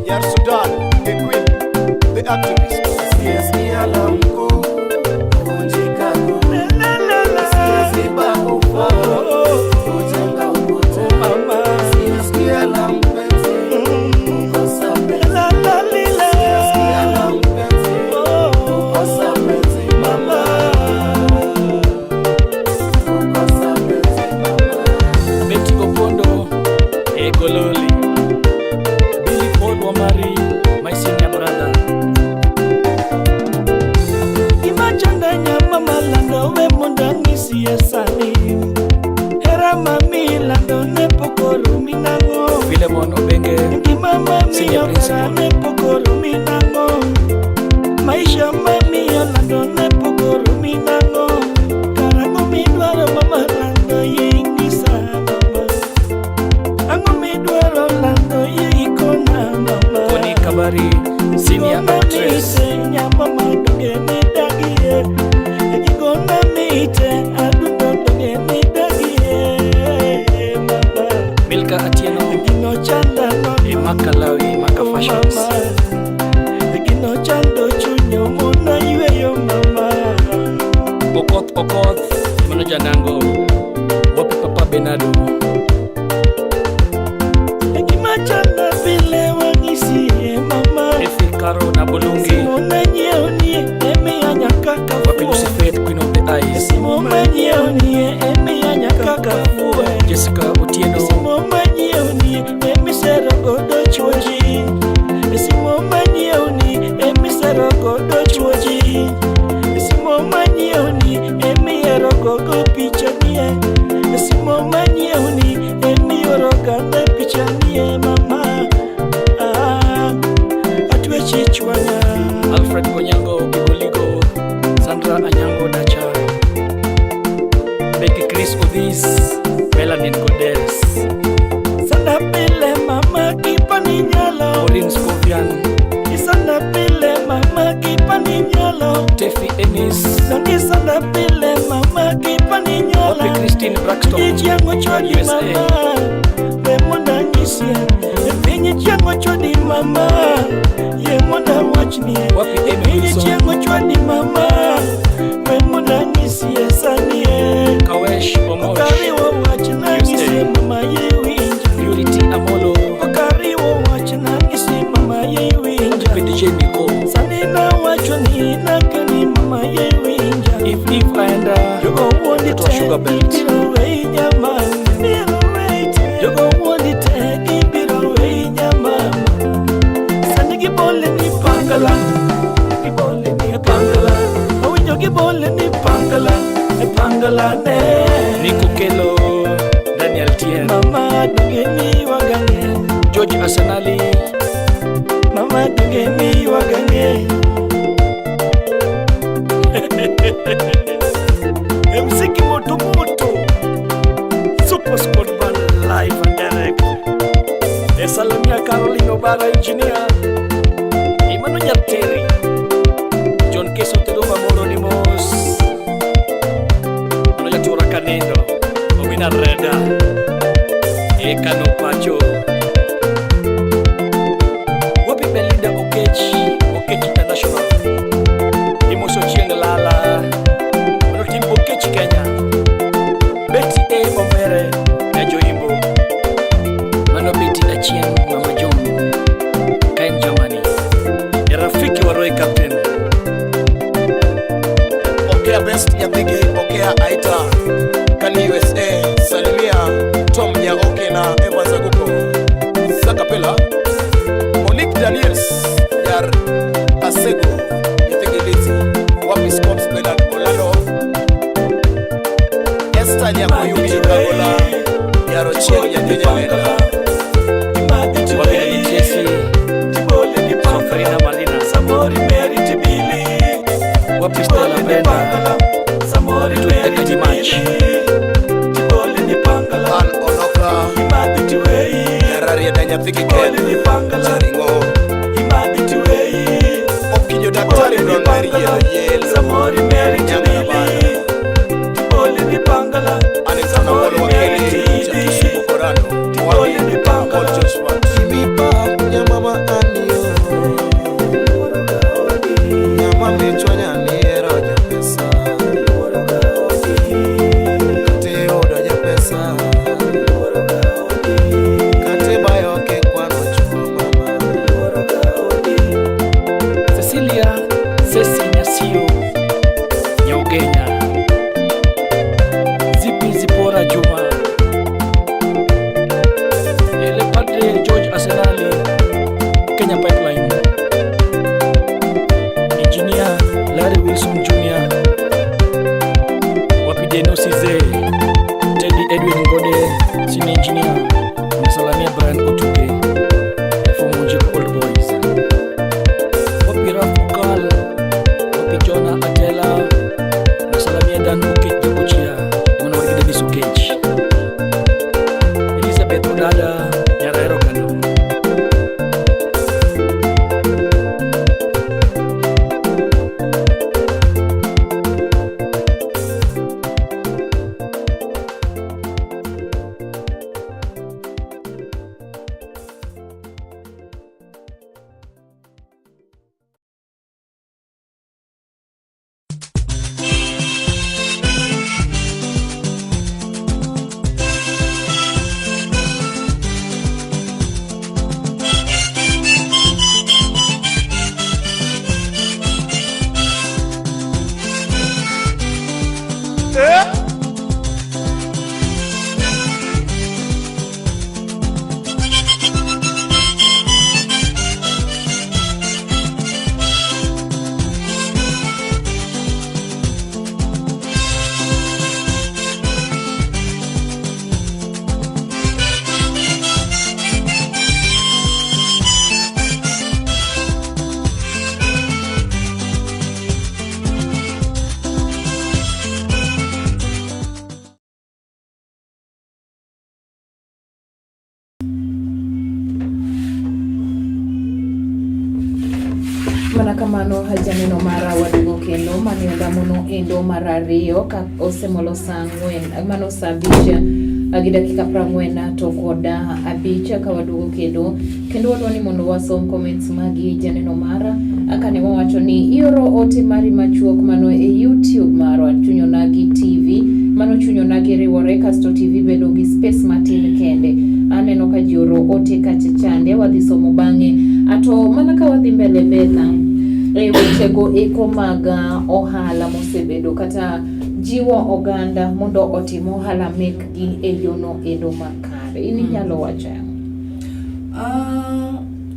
Yar Sudan, the queen, the activist. Betty Opondo Egololi Billy Paul Wamari my senior brother Gima chanda nyama malando we mondo ang'isi e sani. Hera mami lando ne pok orumi nang'o. Philemon Obenge Ngima mamiyo Senior hera principal. ne pok orumi nang'o. Maisha mamiyo lando ne pok orumi nang'o. Karang'o midwaro mama lando yie ing'isa mama. Ang'o midwaro lando yie ikona mama. Tony Kabari senior actress Nyama madoge midagie. Gigona mite adundo doge midagie mama. Milka Atieno Gino chanda no Emaka Lawi Maka Fashions mama. Gino chando chunyo mona yweyo mama. Okoth Okoth mano Janango Wapi Papa Benado Gima chanda pile wang'isi mama. Efi Karo na Bolungi Simona nyiewonie emiya nyaka Wapi kafuo. Lucy Queen of the Eyes Simoma nyiewonie emiya nyaka kafuo. Jessica Otieno Simo manyiewni emisero godo chuoji. Simo manyiewni emisero godo chuoji. Simo manyiewni emihero gogo pichanie. Simo manyiewni emioro gane pichanie mama. Ah, atwechi chwanya. Alfred Onyango Kigoligo Sandra Anyango Dacha Grace Odhis, Melanin Goddess. Sanda pile mama kipani nyalo. Maureen Scovian. Isanda pile mama kipani nyalo. Tefi Ennis. Dongi sanda pile mama kipani nyalo. Wapi Christine Braxton. Ichiengo chodi USA. mama. We mondo anyisie. E piny ichiengo chodi mama. Ye mondo awachnie. Wapi Amy Piny Wilson. ichiengo chodi mama. We mondo anyisie sani e. Kawesh Omosh. Okariwo wachna nyisie mama ye winja. Purity Amolo. Okariwo wachna nyisie mama ye winja. Wapi DJ Miko. Sani nawacho ni nakani mama ye winja. If aenda. Jogo wuondi Mtoto wa te Sugar Belt. ibiro weyi nyamama. Ibiro weyi te. Jogo wuondi te ibiro weyi nyamama. Sani gibole ni pangala. Gibole ni pangala. Awinjo gibole ni pangala. E pangala ne. Nico Kelo. Daniel Tien. Mama donge ni wagang'e. George Asanali. Mama donge ni wagang'e. MC Kimoto Moto. Super Squad Band live and direct. Esalamia Caroline Obara engineer. Emmanuel Nyateri. John Keso Tedo Mamoro ni mos. Mano jatura kanindo. Omina Reda. Ekano Pacho. Wapi Belinda Okech. Okech International. Imoso Chieng Lala. Mano tim Okech Kenya. Betty A. Omere. Nyajoimbo. Mano Betty Achieng Mama John. Kain Germany. E rafiki wa Roy Captain. Okea Best Nyathigi, Okea Aita, Kani USA, Salimia, Tom Nyaoke na Evans Aguko, Zakapela, Monique Daniels, Yar Asego, Nyathigi Lizzy, Wapi Scott Bernard Olando, Esther Nyakoyuki Kagola, Yaro Chieng Nyathi Nyamenda, Wapi Lady Tracy. Sofarina Malina. Samori Mary Tibili. Wapi Stella Brenda. Samori Mary Tuweke Match. Tibole ni pangala. Ann Onoka, Imadhi tiwei. Nyararieda Nyathigi Ken, Tibole ni pangala. Jaring'o, Imadhi tiwei. Okinyo Daktari Don Mary Yelo Yelo, Samori Mary Nyang'ana Tibili. Tibole ni pangala. Alexander Samori Paul Mary Wakili, Tibili. Jatusumo Korano, Tibole ni Paul pangala. Joshua, Jimmy nyamama aniyo Nyama michwanya niero japesa Kate odo japesa Kate bayo ke kwano Erokamano janeno mara waduogo kendo mane ondamono endo mar ariyo ka osemolo saa ang'wen mano saa abich gi dakika prang'wen to kod abich ka waduogo kendo kendo wadwa ni mondo wasom comments magi janeno mara kane wawacho ni ioro ote mari machuok mano e YouTube marwa Chuny Onagi TV mano Chuny Onagi riwore kasto TV bedo gi space matin kende aneno ka ji oro ote kacha chande wadhi somo bang'e ato mana ka wadhi mbele betha e wechego eko mag ohala mosebedo kata jiwo oganda mondo otim ohala mekgi e yono endo makare in inyalo wacho ang'o?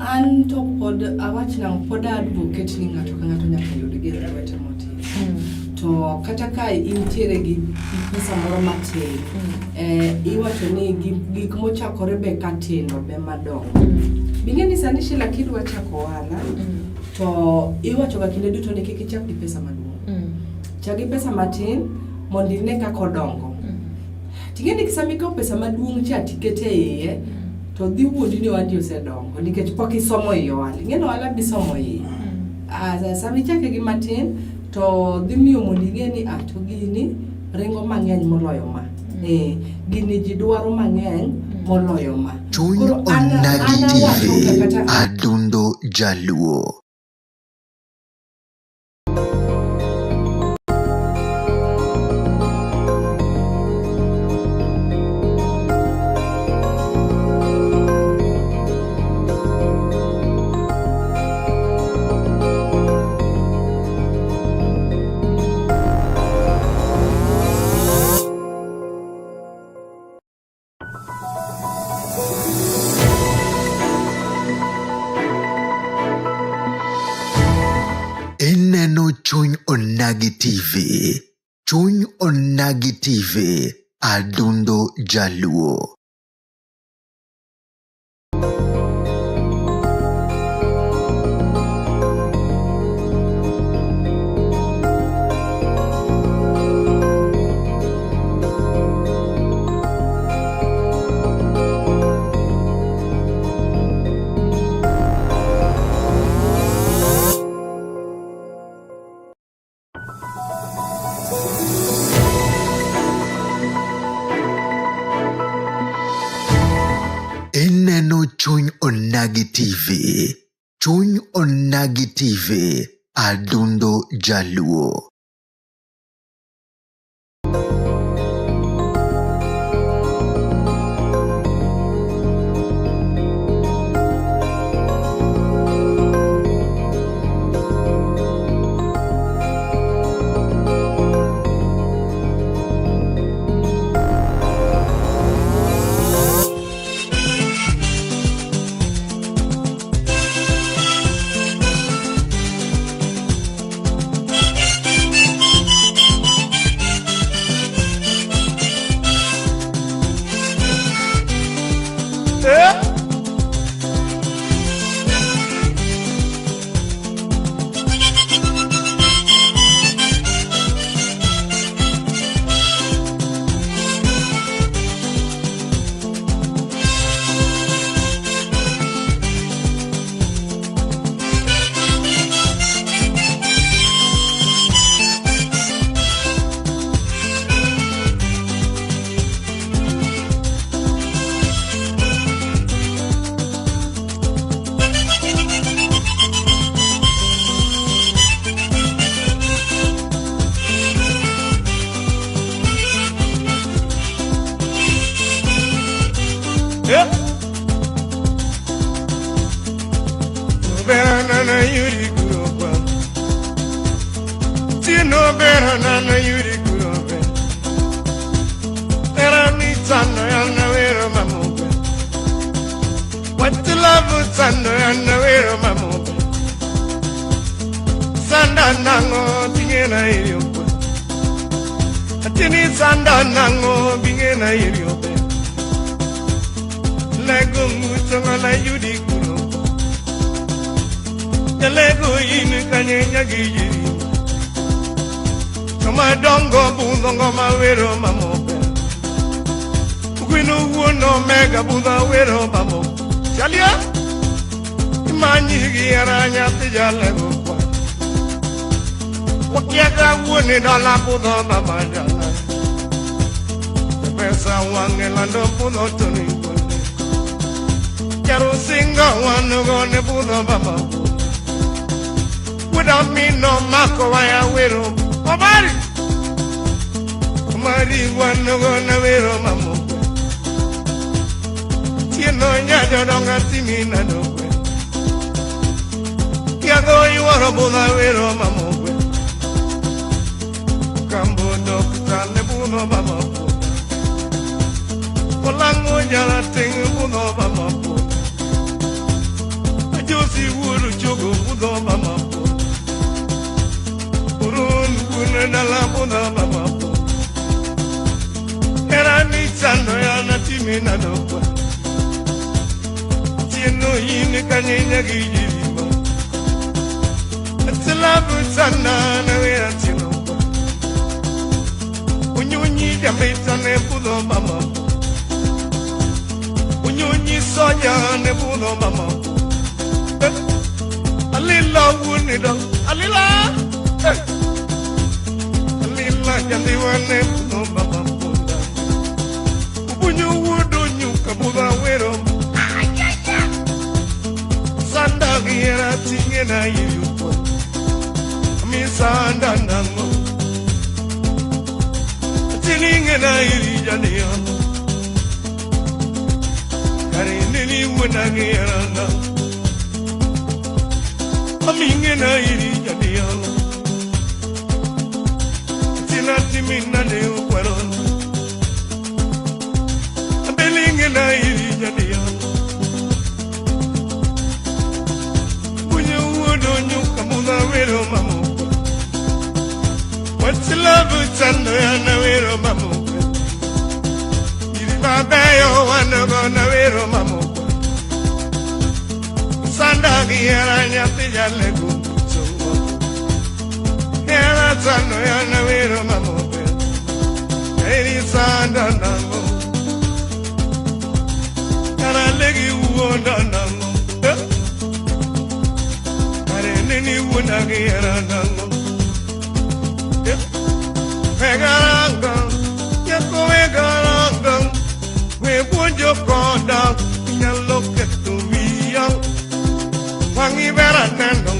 An to pod awach nang'o pod advocate ni ng'ato ka ng'ato nyaka yud gir lwete motimo. To kata ka intiere gi pesa moro matin, iwacho ni gik mochakore be ka tindo be madongo. Bing'e ni sani Sheila kidwa chako ohala, to iwacho ga kinde duto ni kik ichak gi pesa maduong'. Chak gi pesa matin mondo ine kaka odongo. Ting'e ni sama ikawo pesa maduong' cha tikete iye, to dhi wuondi ni ohandi osedongo nikech pok isomo i ohala. Ing'e ni ohala bisomo iye. Sama ichake gi matin to dhi miyo mondo ing'e ni ah to gini ringo mang'eny moloyo ma. Gini ji dwaro mang'eny moloyo ma. Chuny Koro an Onagi an awacho TV, kata Adundo Jaluo. Ineno Chuny Onagi TV. Chuny Onagi TV. Adundo Jaluo. Ineno Chuny Onagi TV. Chuny Onagi TV. Adundo Jaluo. Wakiaga wuone dala budho baba jala. Pesa wange lando budho toni gonde. Jarusinga wanu gone budho baba. Without me no mako waya wero. Omari. Omari wanu gone wero mamu. Tieno nyajo donga timina dokwe. Kiago iwaro budho wero mamu. Kambo dokta ne budho baba. Olango jala ting budho baba. Ajosi wuru chogo budho baba. Urun bune dala budho baba. Era ni chando ya na timina dokwe. Tieno yini kanyenya gijirima. Atilabu sana na wera tino. Unyunyi jamita ne budho mama. Unyunyi soja ne budho mama. Alila wunido, alila. Alila jandiwa ne budho mama. Ubunyu wudu nyuka budho wero. Sanda gira tinge na yupo. Mi sanda nango. Tininge na iri janiyo. Kare nini wuna gira na. Aminge na iri janiyo. Tina timina de ukwero. Abelinge na iri janiyo. Bunyu wudo nyuka muna wero mamu. What's love chando ya na wero mamu. Iri mabeyo wanogo na wero mamu. Sanda giera nyati jale guchongo. Era chando ya na wero mamu. Eri sanda nango. Kara legi uonda nango. Kare nini uona giera nango. Vegaranga, yako vegaranga, we buonjo koda, nyalo ketu wiya. Wangi vera nendo,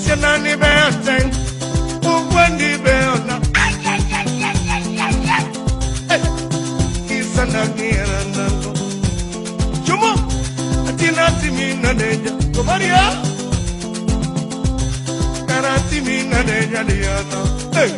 siana ni beateng, uwendi beona. Kisana gira nango. Chumo, atina timina deja, komaria. Karati mina deja diana. Hey.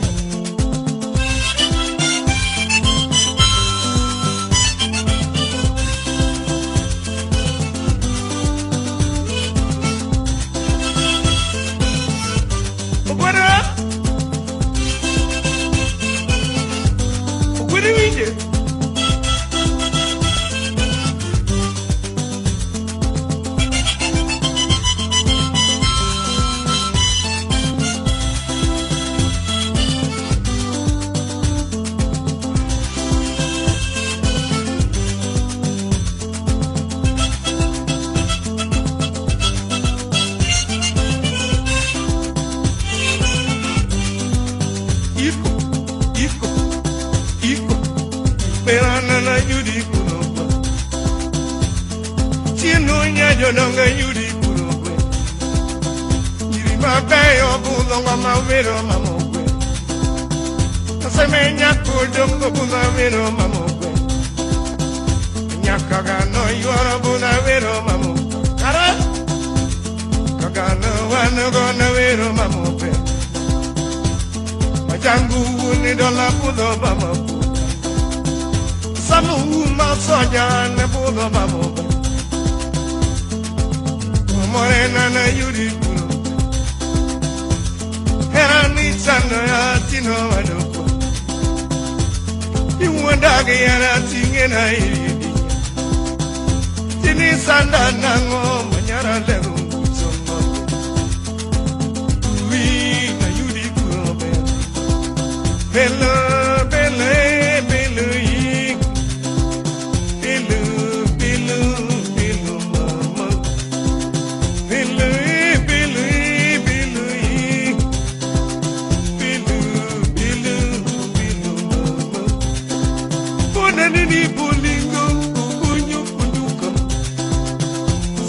Nini bolingo ubunyu bunduka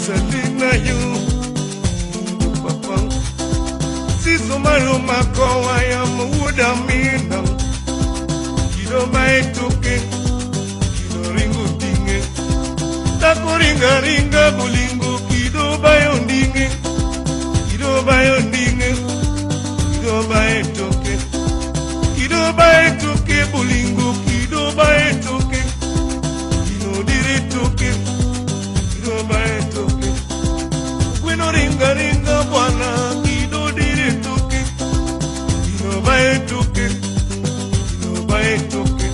Selina yo papa Siso maro makowa ya muda mina Kido maetoke Kido ringo tinge Tako ringa ringa bolingo Kido bayo ndinge Kido bayo ndinge Kido maetoke Kido baetoke bolingo Kido baetoke Kido diretoke Kido baetoke Gweno ringa ringa bwana Kido diretoke Kido baetoke Kido baetoke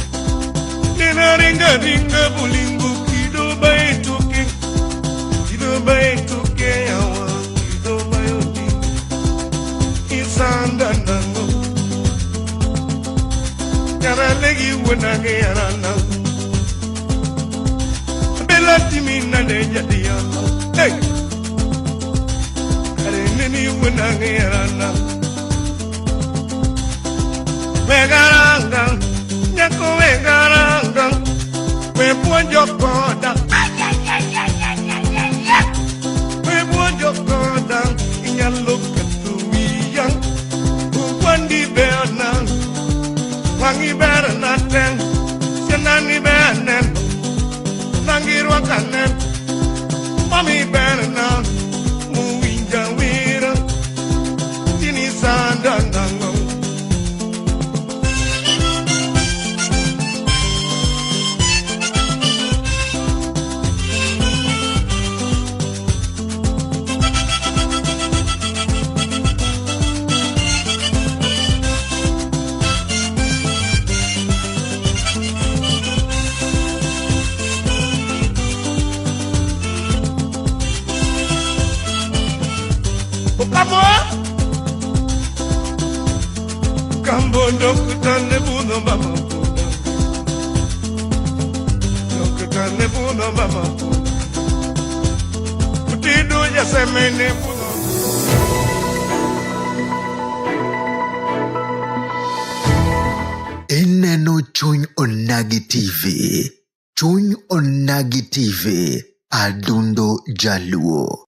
Nena ringa ringa bolingo Kido baetoke Kido baetoke awa Kido bayodinge Isanda nango Yaralegi wenage yarana Bela timina de jadiana Hey Kareneni wenage yarana Wegaranga Nyako wegaranga We puonjo koda We puonjo koda Inyalo ketho wiya Ukwandi berna Wangi berna ten Senani bernen Nangi rwakanen Mami berna Muwinja wira Tini sanda nango Kambondo kutane buno mama puna Kutane buno mama puna Kutidu yasemene buno Ineno Chuny Onagi TV. Chuny Onagi TV. Adundo Jaluo.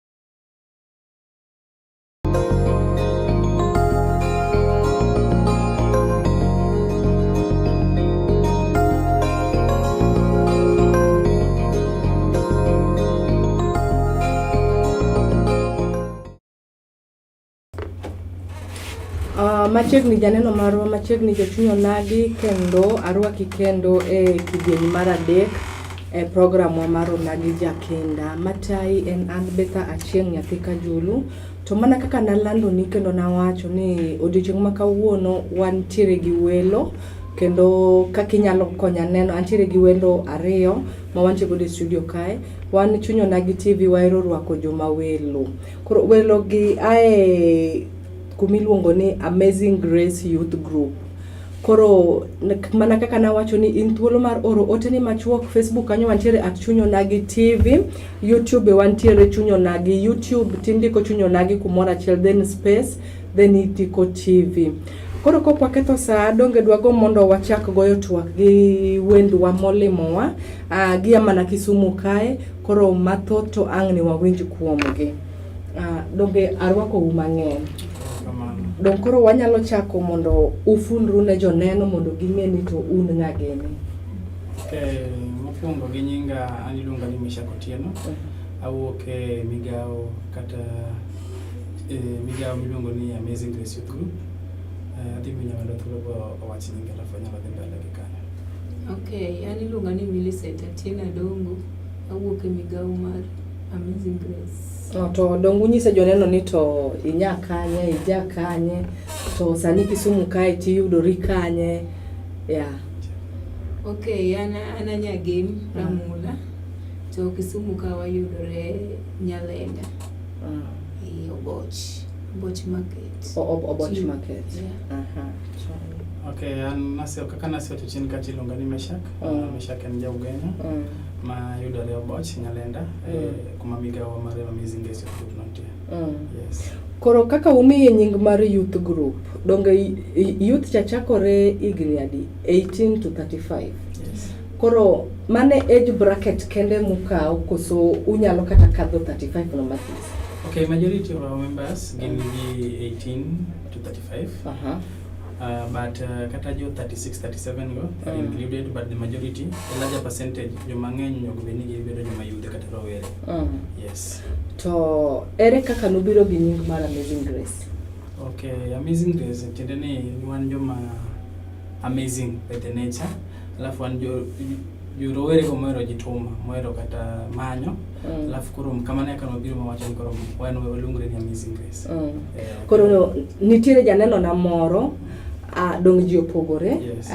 Machiegni janeno marwa, machiegni jochuny onagi kendo arwaki kendo e kidieny mar adek e program wa mar Onagi Jakinda. Matayi en an Betha Achieng' nyathi Kajulu. To mana kaka nalandoni kendo nawacho ni odiochieng' ma kawuono wantiere gi welo kendo kaka inyalo konya neno antiere gi welo ariyo ma wantie godo e studio kae. Wan Chuny Onagi TV wahero rwako joma welo. Koro welo gi ae kumiluongo ni Amazing Grace Youth Group. Koro mana kaka nawacho ni in thuolo mar oro oteni machuok Facebook kanyo wantiere at Chuny Onagi TV, YouTube wantiere Chuny Onagi, YouTube tindiko Chuny Onagi kumoro achiel then space then indiko TV. Koro kok waketho saa donge dwago mondo wachak goyo twak gi wendwa molimowa gia mana Kisumu kae koro mathoth to ang' ni wawinj kuomgi. Donge arwakou mang'eny. Dong koro wanyalo chako mondo ufundru ne joneno mondo ging'e ni to un ng'a gini. Okay, mokwongo gi nyinga an iluonga ni Meshak Otieno. Awuok e migawo kata migawo miluongo ni Amazing Grace Youth Group. Adhi miyo nyawadwa thuolo bo owach nyinge alafu anyalo dhi mbele gi kanyo. Okay, an iluonga ni Millicent Atieno Adongo. Awuok e migawo mar Amazing Grace. Oh, to dong unyise joneno ni to inya kanye, ija kanye, to sani Kisumu kae tiyudori kanye. Yeah. Okay, an Anyagem Ramula. To Kisumu ka wayudore Nyalenda. E Oboch. Oboch Market. Oboch Market. Yeah. Okay, an kaka nasewacho chien kacha iluonga ni Meshak. Meshak en ja Ugenya. Ma yudore Oboch Nyalenda kuma migawo mar Amazing Grace Youth Group nitie. Yes. Koro kaka umiye nying mar youth group, donge youth cha chakore higni adi? 18 to 35. Yes. Koro mane age bracket kende mukawo koso unyalo kata kadho 35 no mathis? Okay, majority of our members gin gi 18 to 35. But kata jo 36, 37 go are included, but the majority, a larger percentage, joma ng'eny onego bed ni gibedo joma yudhe kata rowere. Yes. To ere kaka nubiro gi nying mar Amazing Grace? Okay, Amazing Grace tiende ni wan joma amazing by the nature. Alafu wan jo rowere go mohero jituma, mohero kata manyo. Alafu koro kamano eka nobiro mawacho ni koro wan waluongre ni Amazing Grace. Eh, Koro nitiere janeno na moro dong ji opogore. Yes.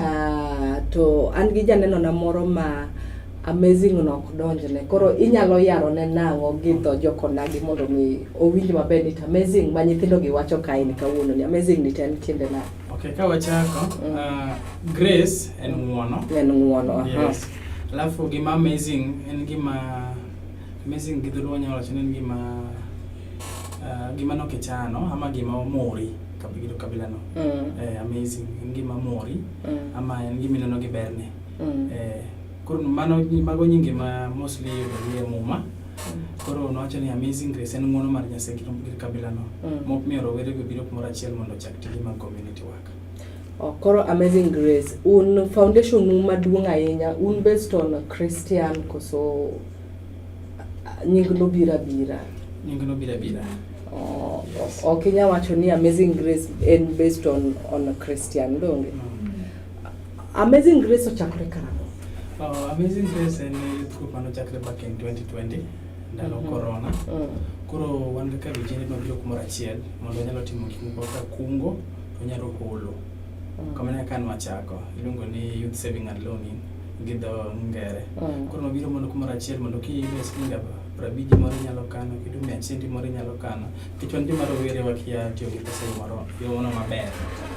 To an gi janeno na moro ma amazing no ok donjne. Koro inyalo yaro ne nang'o gi dho jokonagi mondo mi owinj maber ni to amazing ma nyithindo gi wacho kae ni kawuono ni amazing ni to en tiende nang'o? Okay, ka wachako, grace en ng'uono. En ng'uono. Aha. Yes. Alafu gima amazing en gima amazing gi dholuo wanyalo wacho ni en gima gima nokichano ama gima omori kabila no. Amazing en gima mori ama en gima ineno gi berne. Koro mano mago nyinge ma mostly iyudo gi e Muma. Koro nowacho ni Amazing Grace en ng'uono mar Nyasaye gi kabila no. Momiyo rowere go biro kumoro achiel mondo ochak tije mag community work. Oh, koro Amazing Grace, un foundation u maduong' ahinya, un based on Christian koso nying nobiro abira? Nying nobiro abira. Oh, ok inyal wacho ni Amazing Grace en based on Christian, donge? Amazing Grace ochakore karang'o? Oh, Amazing Grace en youth group manochakre back in 2020 ndalo corona. Koro wan kaka vijende mabiro kumoro achiel mondo wanyalo timo gik moko kaka kungo to wanyalo holo. Kamano e kaka nwachako, iluongo ni youth saving and loaning gi dho ngere. Koro nwabiro mondo kumoro achiel mondo kiyudo siling 50 moro inyalo kano, kiyudo 100 moro inyalo kano. Nikech wan joma rowere wakia tiyo gi pesa e yo moro yo no maber.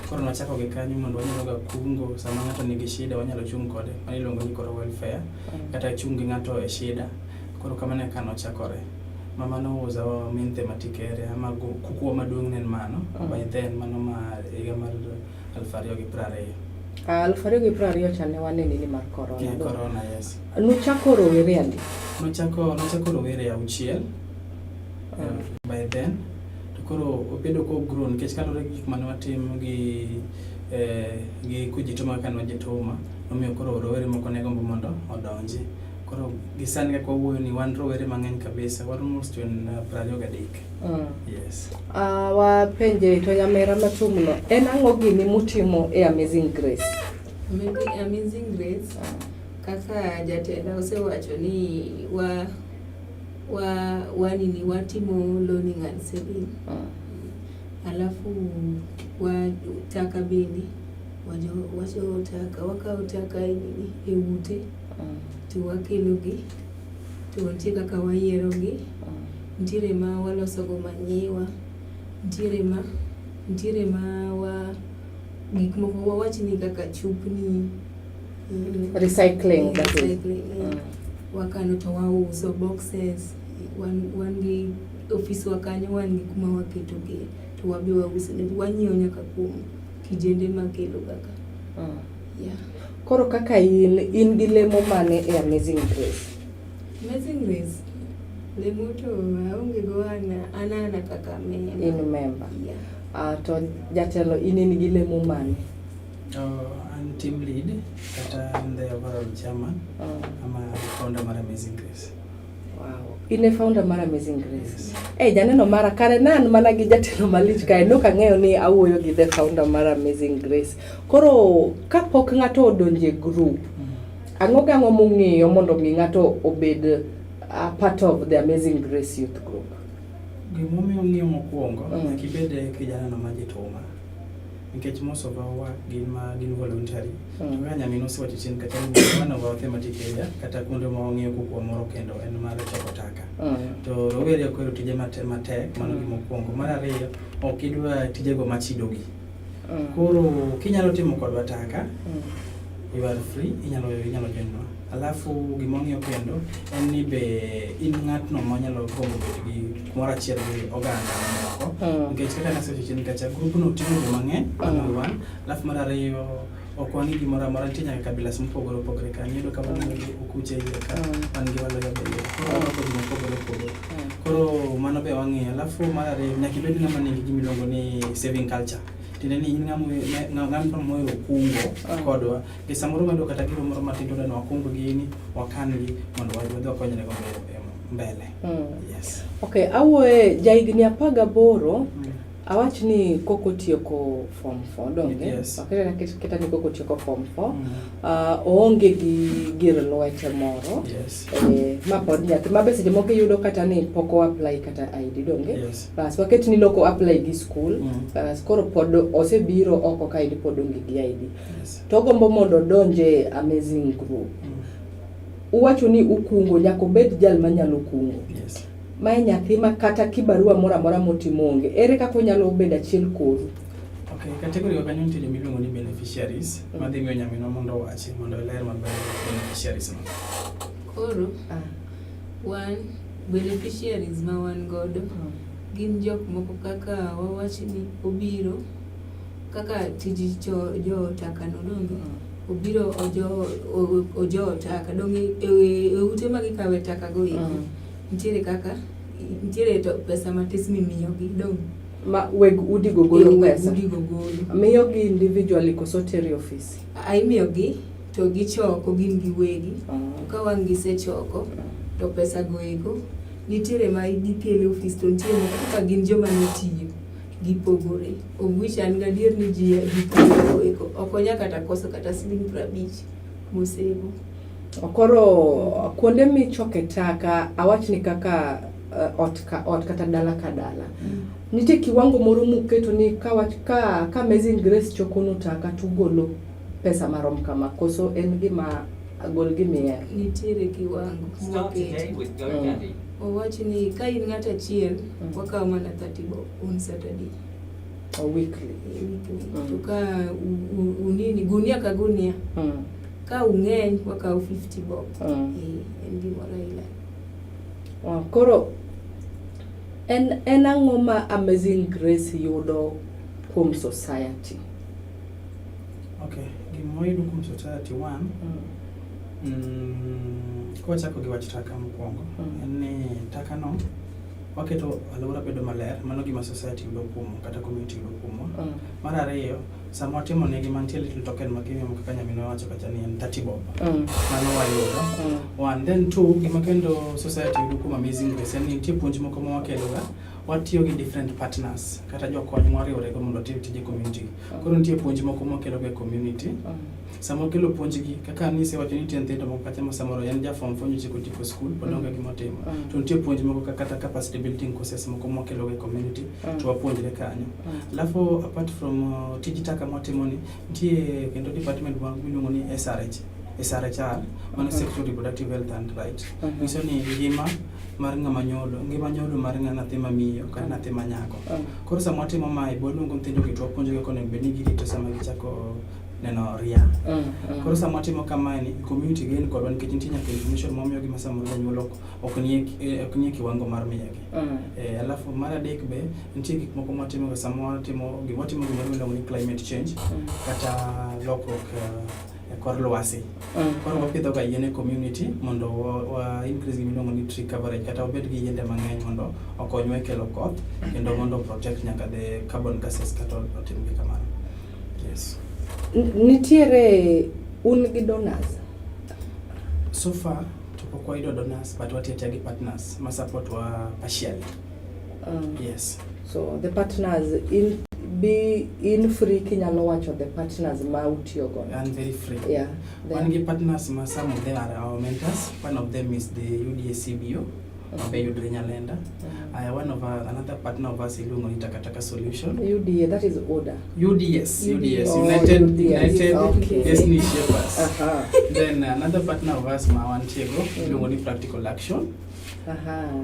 Koro nwachako gi kanyo mondo wanyalo ga kungo sama ng'ato nigi shida wanyalo chung' kode. Mano iluongo ni koro welfare kata chung' gi ng'ato e shida. Koro kamano e kaka nochakore. Ma mano was our main thematic area ama kukuwa maduong' ne en mano. By then mano ma higa mar 2020. 2020 cha ne wan e nini mar corona. Yeah, corona, yes. Nuchako rowere adi? Nochako rowere 6 by then. To koro obedo ko grow nikech kaluwore gi gik mane watimo gi kujituma kaka ne wajituma, nomiyo koro rowere moko ne gombo mondo odonji. Koro gi sani kaka wawuoyo ni wan rowere mang'eny kabisa, wan almost 23. Yes. Wapenje to nyamera machumno, en ang'o gini mutimo e Amazing Grace? Amazing Grace, kaka jatenda osewacho ni wa wa wa nini watimo loaning and saving. Alafu wa taka bende wajo wacho taka wakawo taka e nini e ute to wakelo gi to nitie kaka wayiero gi. Nitiere ma waloso go manyiwa, nitiere ma wa gik moko wawach ni kaka chupni. Recycling, that is. Recycling, Wakano to wauso boxes. Wan gi ofiswa kanyo, wan gi kuma waketo gi to wabi wauso ne wanyiewo nyaka kuom kijende makelo kaka. Yeah. Koro kaka in gi lemo mane e Amazing Grace? Amazing Grace. Lemo to aonge go an kaka member. In member. Yeah. To jatelo in gi lemo mane? An team lead kata an the overall chairman ama founder mar Amazing Grace. Wow. In e founder mar Amazing Grace. Eh, janeno mara kare ne an mana gi jatelo malich kae nok ang'eyo ni awuoyo gi the founder mar Amazing Grace. Koro kapok ng'ato odonjo e group, ang'o gang'o mung'iyo mondo mi ng'ato obed a part of the Amazing Grace Youth Group? Gimomiyo ng'iyo mokwongo, nyaka ibed kijana ma jituma. Nikech most of our work gin ma gin voluntary. To kaka nyaminwa osewacho chien kacha ni one of our thematic area kata kuonde ma wang'iyo kukwa moro kendo en mar choko taka. To rowere ok ohero tije matek, mano gima okwongo. Mar ariyo, ok gidwa tijego machidogi. Koro kinyalo timo kodwa taka, you are free, inyalo join wa. Alafu gima wang'iyo kendo en ni be in ng'atno manyalo gombo bet gi kumoro achiel gi oganda mamoko. Nikech kaka nasewacho chien kacha, group no ting'o joma ng'eny, mano one. Alafu mar ariyo, Ok wang'i gimoro amora, nitie nyaka kabilas mopogore opogore ka. Iyudo ka wan gi okuche iye ka, wan gi waluya be iye. Koro warwako ji mopogore opogore. Koro mano be wang'iyo. Alafu mar ariyo, nyaka ibed ng'ama nigi gima iluongo ni saving culture. Tiende ni in ng'ama mohero kungo kodwa. Nikech samoro wayudo kata giro moro matin to wadwa ni wakung gini, wakan gi mondo wadhi wakonyre go mbele. Yes. Okay, awuoye jahigni 18 awach ni koko otieko form 4 donge? Yes. Aketa ni koko otieko form 4. Oonge gi gir lwete moro. Yes. Ma pod nyathi ma be seche moko iyudo kata ni pok o apply kata ID donge? Yes. Bas waket ni loko apply gi school. Bas koro pod osebiro oko ka ID pod onge gi ID. Yes. To ogombo mondo odonje Amazing Group. Uwacho ni ukungo, nyaka obed jal manyalo kungo. Yes. Mae nyathi ma kata kibarua moro amora motimo onge. Ere kaka onyalo bedo achiel kodu? Okay, category wa kanyo nitie joma iluongo ni beneficiaries, madhi miyo nyaminwa mondo owachi mondo oler maber beneficiaries no. Koro wan beneficiaries ma wan godo gin jok moko kaka wawach ni obiro kaka tij jo taka no donge obiro ojo taka donge e ute ma gikawe taka go eko nitiere kaka nitiere to pesa matis mimiyogi donge Ma weg udigo golo Weg pesa. udigo golo. Miyogi individually koso teri ofis? Imiyogi to gichoko gin giwegi. To ka wang' gisechoko to pesa go eko nitiere ma gikelo e ofis to nitie moko kaka gin joma notiyo gipogore. Of which an gadier ni ji pesa go eko ok onya kata koso kata siling 50 mosemo. Koro kuonde michoke taka awach ni kaka ot ka ot kata dala ka dala. Nitie kiwango moro muketo ni ka Amazing Grace chokonu taka tugolo pesa marom kama koso en gima gol gimier? Nitiere kiwango mwaketo. Wawach ni ka in ng'at achiel wakawo mana 30 bob on Saturday. O weekly. Weekly. To ka unini gunia ka gunia. Ka ung'eny wakawo 50 bob. En gimoro aila. Koro en ang'o ma Amazing Grace yudo kuom society? Okay, gima wayudo kuom society one, kwachako gi wach taka mokwongo, en ni taka no waketo alwora bedo maler, mano gima society yudo kuomwa kata community yudo kuomwa. Mar ariyo, sama watimo negi mantie little token ma gimiyo kaka nyaminwa wacho kacha ni en 30 bob. Mano wayudo. One, then two, gima kendo society yudo kuom Amazing Grace en ni nitie puonj moko ma wakeloga, watiyo gi different partners kata jokony mwariworego mondo watim tije community. Koro nitie puonj moko mwakeloga e community. Sama wakelo puonjgi, kaka nisewacho ni nitie nyithindo moko kacha ma samoro en ja form 4 nyocha otieko school, pod onge gima otimo. To nitie puonj moko kata capacity building courses moko mwakeloga e community, to wapuonjre kanyo. Alafu apart from tij taka mwatimo ni, nitie kendo department miluongo ni SRH, SRHR, mano Sexual Reproductive Health and Rights. Nyiso ni ngima mar ng'ama nyolo, ngima nyolo mar nyathi ma miyo kata nyathi ma nyako. Koro sama watimo mae, waluongo nyithindo gi to wapuonjogi kaka onego bed ni girito sama gichako neno ria. Koro sama watimo kamae ni, community gain kodwa nikech nitie nyaka information mwamiyogi ma samoro janyuol ok nie kiwango mar miyogi. Alafu mar adek be, nitie gik moko mwatimo ga sama watimo gimoro miluongo ni climate change kata lokruok e kor lwasi. Koro wapidho ga yien e community mondo wa increase gima iluongo ni tree coverage kata wabed gi yiende mang'eny mondo okonywa e kelo koth kendo mondo protect nyaka the carbon gases kata otim gi kamano. Yes. Nitiere un gi donors? So far to pok wayudo donors but watiyo atiya gi partners ma support wa partially. Yes. So the partners in be in free kinyalo wacho the partners ma utiyo godo. I'm very free. Yeah. Wan gi partners ma some of them are our mentors. One of them is the UDA CBO mabe yudre Nyalenda. One of our, another partner of us iluongo ni Takataka Solution. UDA, that is order. UDS, UDS, Oh, United, UDS. United Okay. Destiny Shapers. Then another partner of us ma wantiego iluongo ni Practical Action.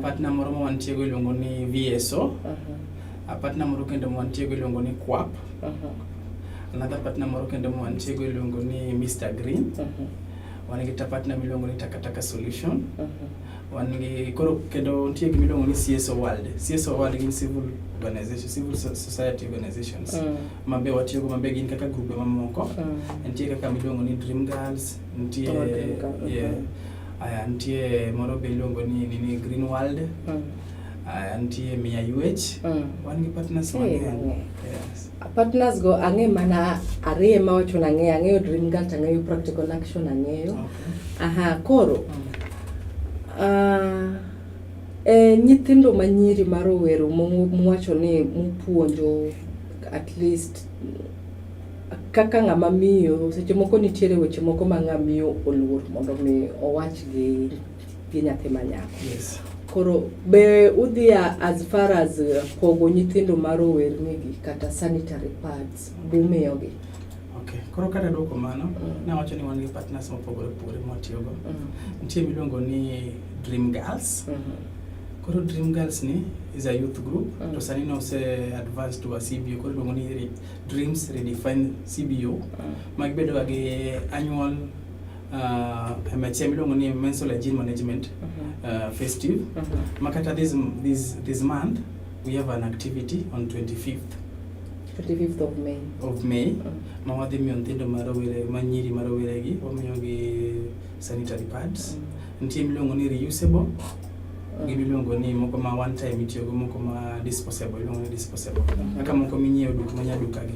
Partner moro ma wantiego iluongo ni VSO. A partner moro kendo ma wantiego iluongo ni KWAP. Another partner moro kendo ma wantiego iluongo ni Mr. Green. Wan gi partner miluongo ni Takataka Solution. Wan gi koro kendo nitie gima iluongo ni CSO World. CSO World gin civil organization, civil society organizations ma be watiyogo ma be gin kaka grube mamoko. Nitie kaka miluongo ni Dream Girls, nitie Oh, Dream Girl, yeah. Aya, nitie moro be iluongo ni nini Green World. Aya, nitie Mia UH. Wan gi partners Hey, mang'eny. mang'eny. Yes. Partners go ang'e mana ariyo ma wacho ni ang'eyo, ang'eyo Dream Girl to ang'eyo Practical Action ang'eyo. Aha, koro nyithindo ma nyiri ma rowere muwacho ni mupuonjo at least kaka ng'ama miyo seche moko nitiere weche moko ma ng'ama miyo oluor mondo mi owach gi nyathi ma nyako. Yes. Koro be udhi as far as pogo nyithindo ma rowerni gi kata sanitary pads bumiyogi? Okay. Koro kata duoko mano, nawacho ni wan gi partners mopogore opogore mwatiyogo. Nitie miluongo ni Dream Girls. Koro Dream Girls ni is a youth group to sani nose advance to a CBO koro iluongo ni Dreams Redefined CBO ma gibedo ga gi annual MHM iluongo ni Menstrual Hygiene Management Festive ma kata this month we have an activity on 25th 25th of May. of May ma wadhi miyo nyithindo ma rowere ma nyiri ma rowere gi wamiyogi sanitary pads. Nitie miluongo ni reusable gi miluongo ni moko ma one time itiyogo moko ma disposable iluongo ni disposable kaka moko minyiewo duka ma nyaduka gi.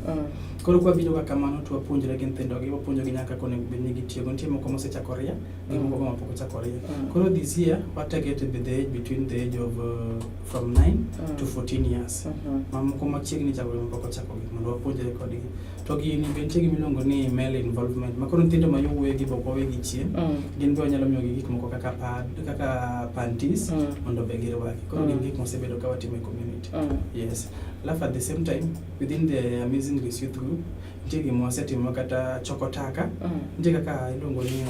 Koro kwabiro ka kamano to wapuonjre gi nyithindo gi wapuonjogi nyaka kaka onego bed ni gitiyogo. Nitie moko mosechako ria gi moko ma pok ochako ria. Koro this year wa target the age between the age of from 9 to 14 years. Ma moko machiegni chako gi mapok ochako gi mondo wapuonjre kodgi. To gini be nitie gima iluongo ni male involvement ma koro nyithindo ma yowuoyi gi be ok wawegi chien. Gin be wanyalo miyogi gik moko kaka pad, kaka panties mondo be girwaki. Koro gin gik mosebedo ka watimo e community. Yes. Alafu at the same time within the Amazing Grace Youth Group nitie gima wasetimo kata choko taka. Nitie kaka iluongo ni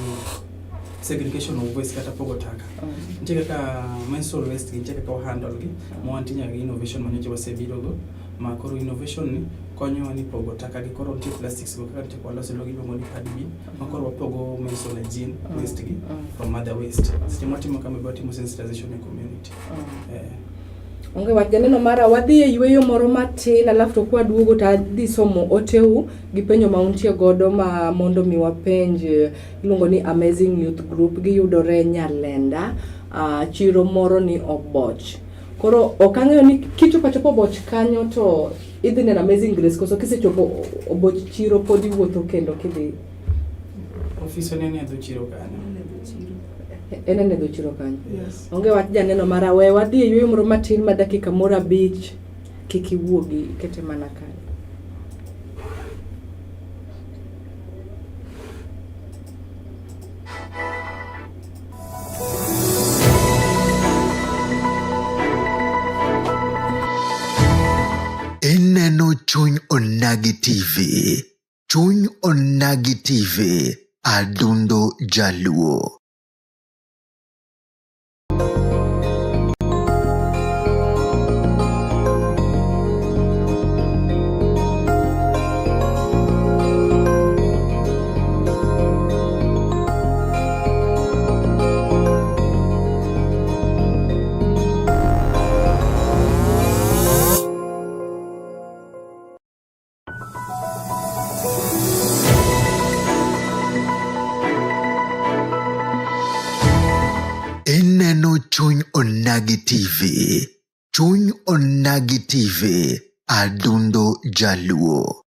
segregation of waste kata pogo taka. Nitie kaka menstrual waste gi nitie kaka wa handle gi ma wantie nyaka gi innovation ma nyocha wasebirogo ma koro innovation ni konyowa ni pogo taka gi koro nitie plastics go kaka nitie waloso iluongo ni pad bin ma koro wapogo menstrual hygiene waste gi from other waste. Seche mwatimo kama be watimo sensitization e community. Onge wach janeno mara wadhi e yueyo moro matin alafu to kwaduogo to adhi somo oteu gi penjo ma untie godo ma mondo mi wapenj iluongo ni Amazing Youth Group giyudore Nyalenda chiro moro ni Oboch. Koro ok ang'eyo ni kichopo achopa Oboch kanyo to idhi neno Amazing Grace koso kisechopo Oboch chiro pod iwuotho kendo kidhi. Ofis ne ni e dho chiro kanyo. En e dho chiro kanyo. Yes. Onge wach janeno mara we wadhi e yueyo moro matin ma dakika moro 5 kik iwuogi ikete mana kanyo. Ineno Chuny Onagi TV. Chuny Onagi TV. Adundo Jaluo. Ineno Chuny Onagi TV. Chuny Onagi TV. Adundo Jaluo.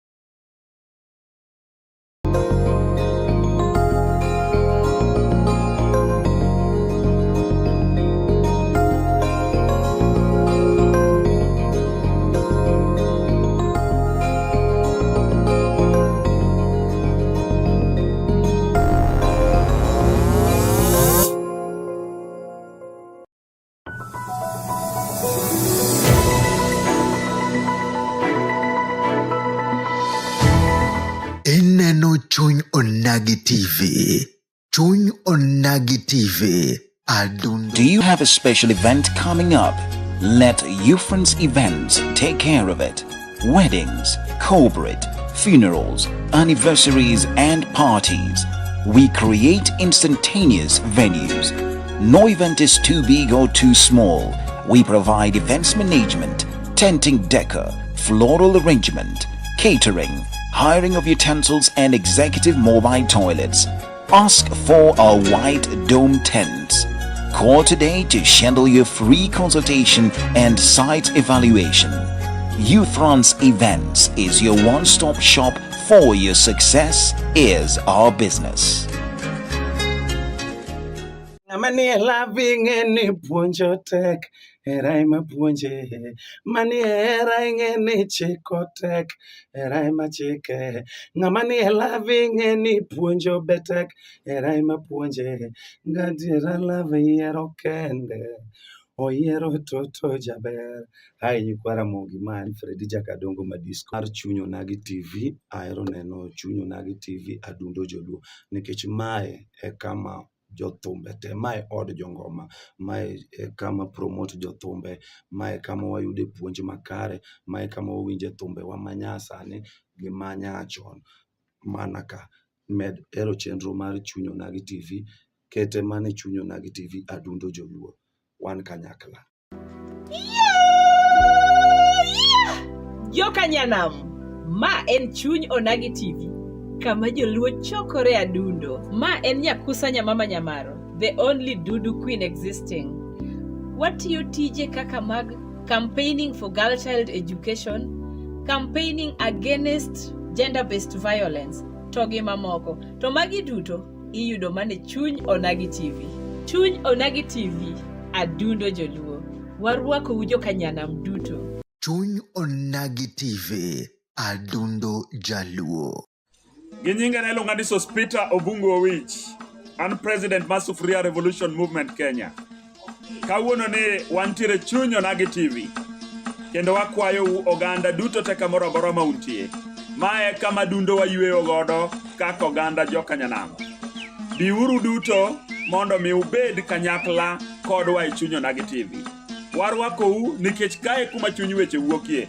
Ineno Chuny Onagi TV. Chuny Onagi TV. Adundo. Do you have a special event coming up? Let Ufrance Events take care of it. Weddings, corporate, funerals, anniversaries and parties. We create instantaneous venues. No event is too big or too small. We provide events management, tenting decor, floral arrangement, catering, hiring of utensils and executive mobile toilets. Ask for our white dome tents. Call today to schedule your free consultation and site evaluation. Youthfront Events is your one-stop shop for your success is our business. Ng'ama nie love ing'e ni puonjo tek, hera ema puonje. Manie hera ing'e ni chiko tek, hera ema chike. Ng'ama nie love ing'e ni puonjo be tek, hera ema puonje. Gadiera love yiero kende, oyiero toto jaber. Hi nyikwa Ramogi, ma en Fredi Jakadongo Madisco mar Chuny Onagi TV. Ahero neno Chuny Onagi TV Adundo Joluo nikech mae e kama jothumbe te, mae od jongoma, mae e kama promote jothumbe, mae kama wayude puonj makare, mae kama wawinje thumbewa manyasani gi manyachon mana ka. Med hero chenro mar Chuny Onagi TV, kete mana e Chuny Onagi TV Adundo Joluo. Wan kanyakla. Joka nyanam, ma en Chuny Onagi TV, kama joluo chokore adundo. Ma en Nyakusa Nyamama Nyamaro, the only Dudu queen existing. Watiyo tije kaka mag campaigning for girl child education, campaigning against gender-based violence, to gi mamoko. To magi duto iyudo mana e Chuny Onagi TV. Chuny Onagi TV, adundo joluo. Warwakou joka nyanam duto. Chuny Onagi TV, Adundo Jaluo. Gi nyinga ne iluonga ni Sospeter Obungu Owich. An president mar Sufuria Revolution Movement Kenya. Kawuono ni wantiere Chuny Onagi TV. Kendo wakwayou oganda duto te kamoro amora ma untie. Mae kama dundo wayweyo godo kaka oganda joka nyanam. Biuru duto mondo mi ubed kanyakla kodwa e Chuny Onagi TV. Warwakou nikech kae kuma chuny weche wuokie.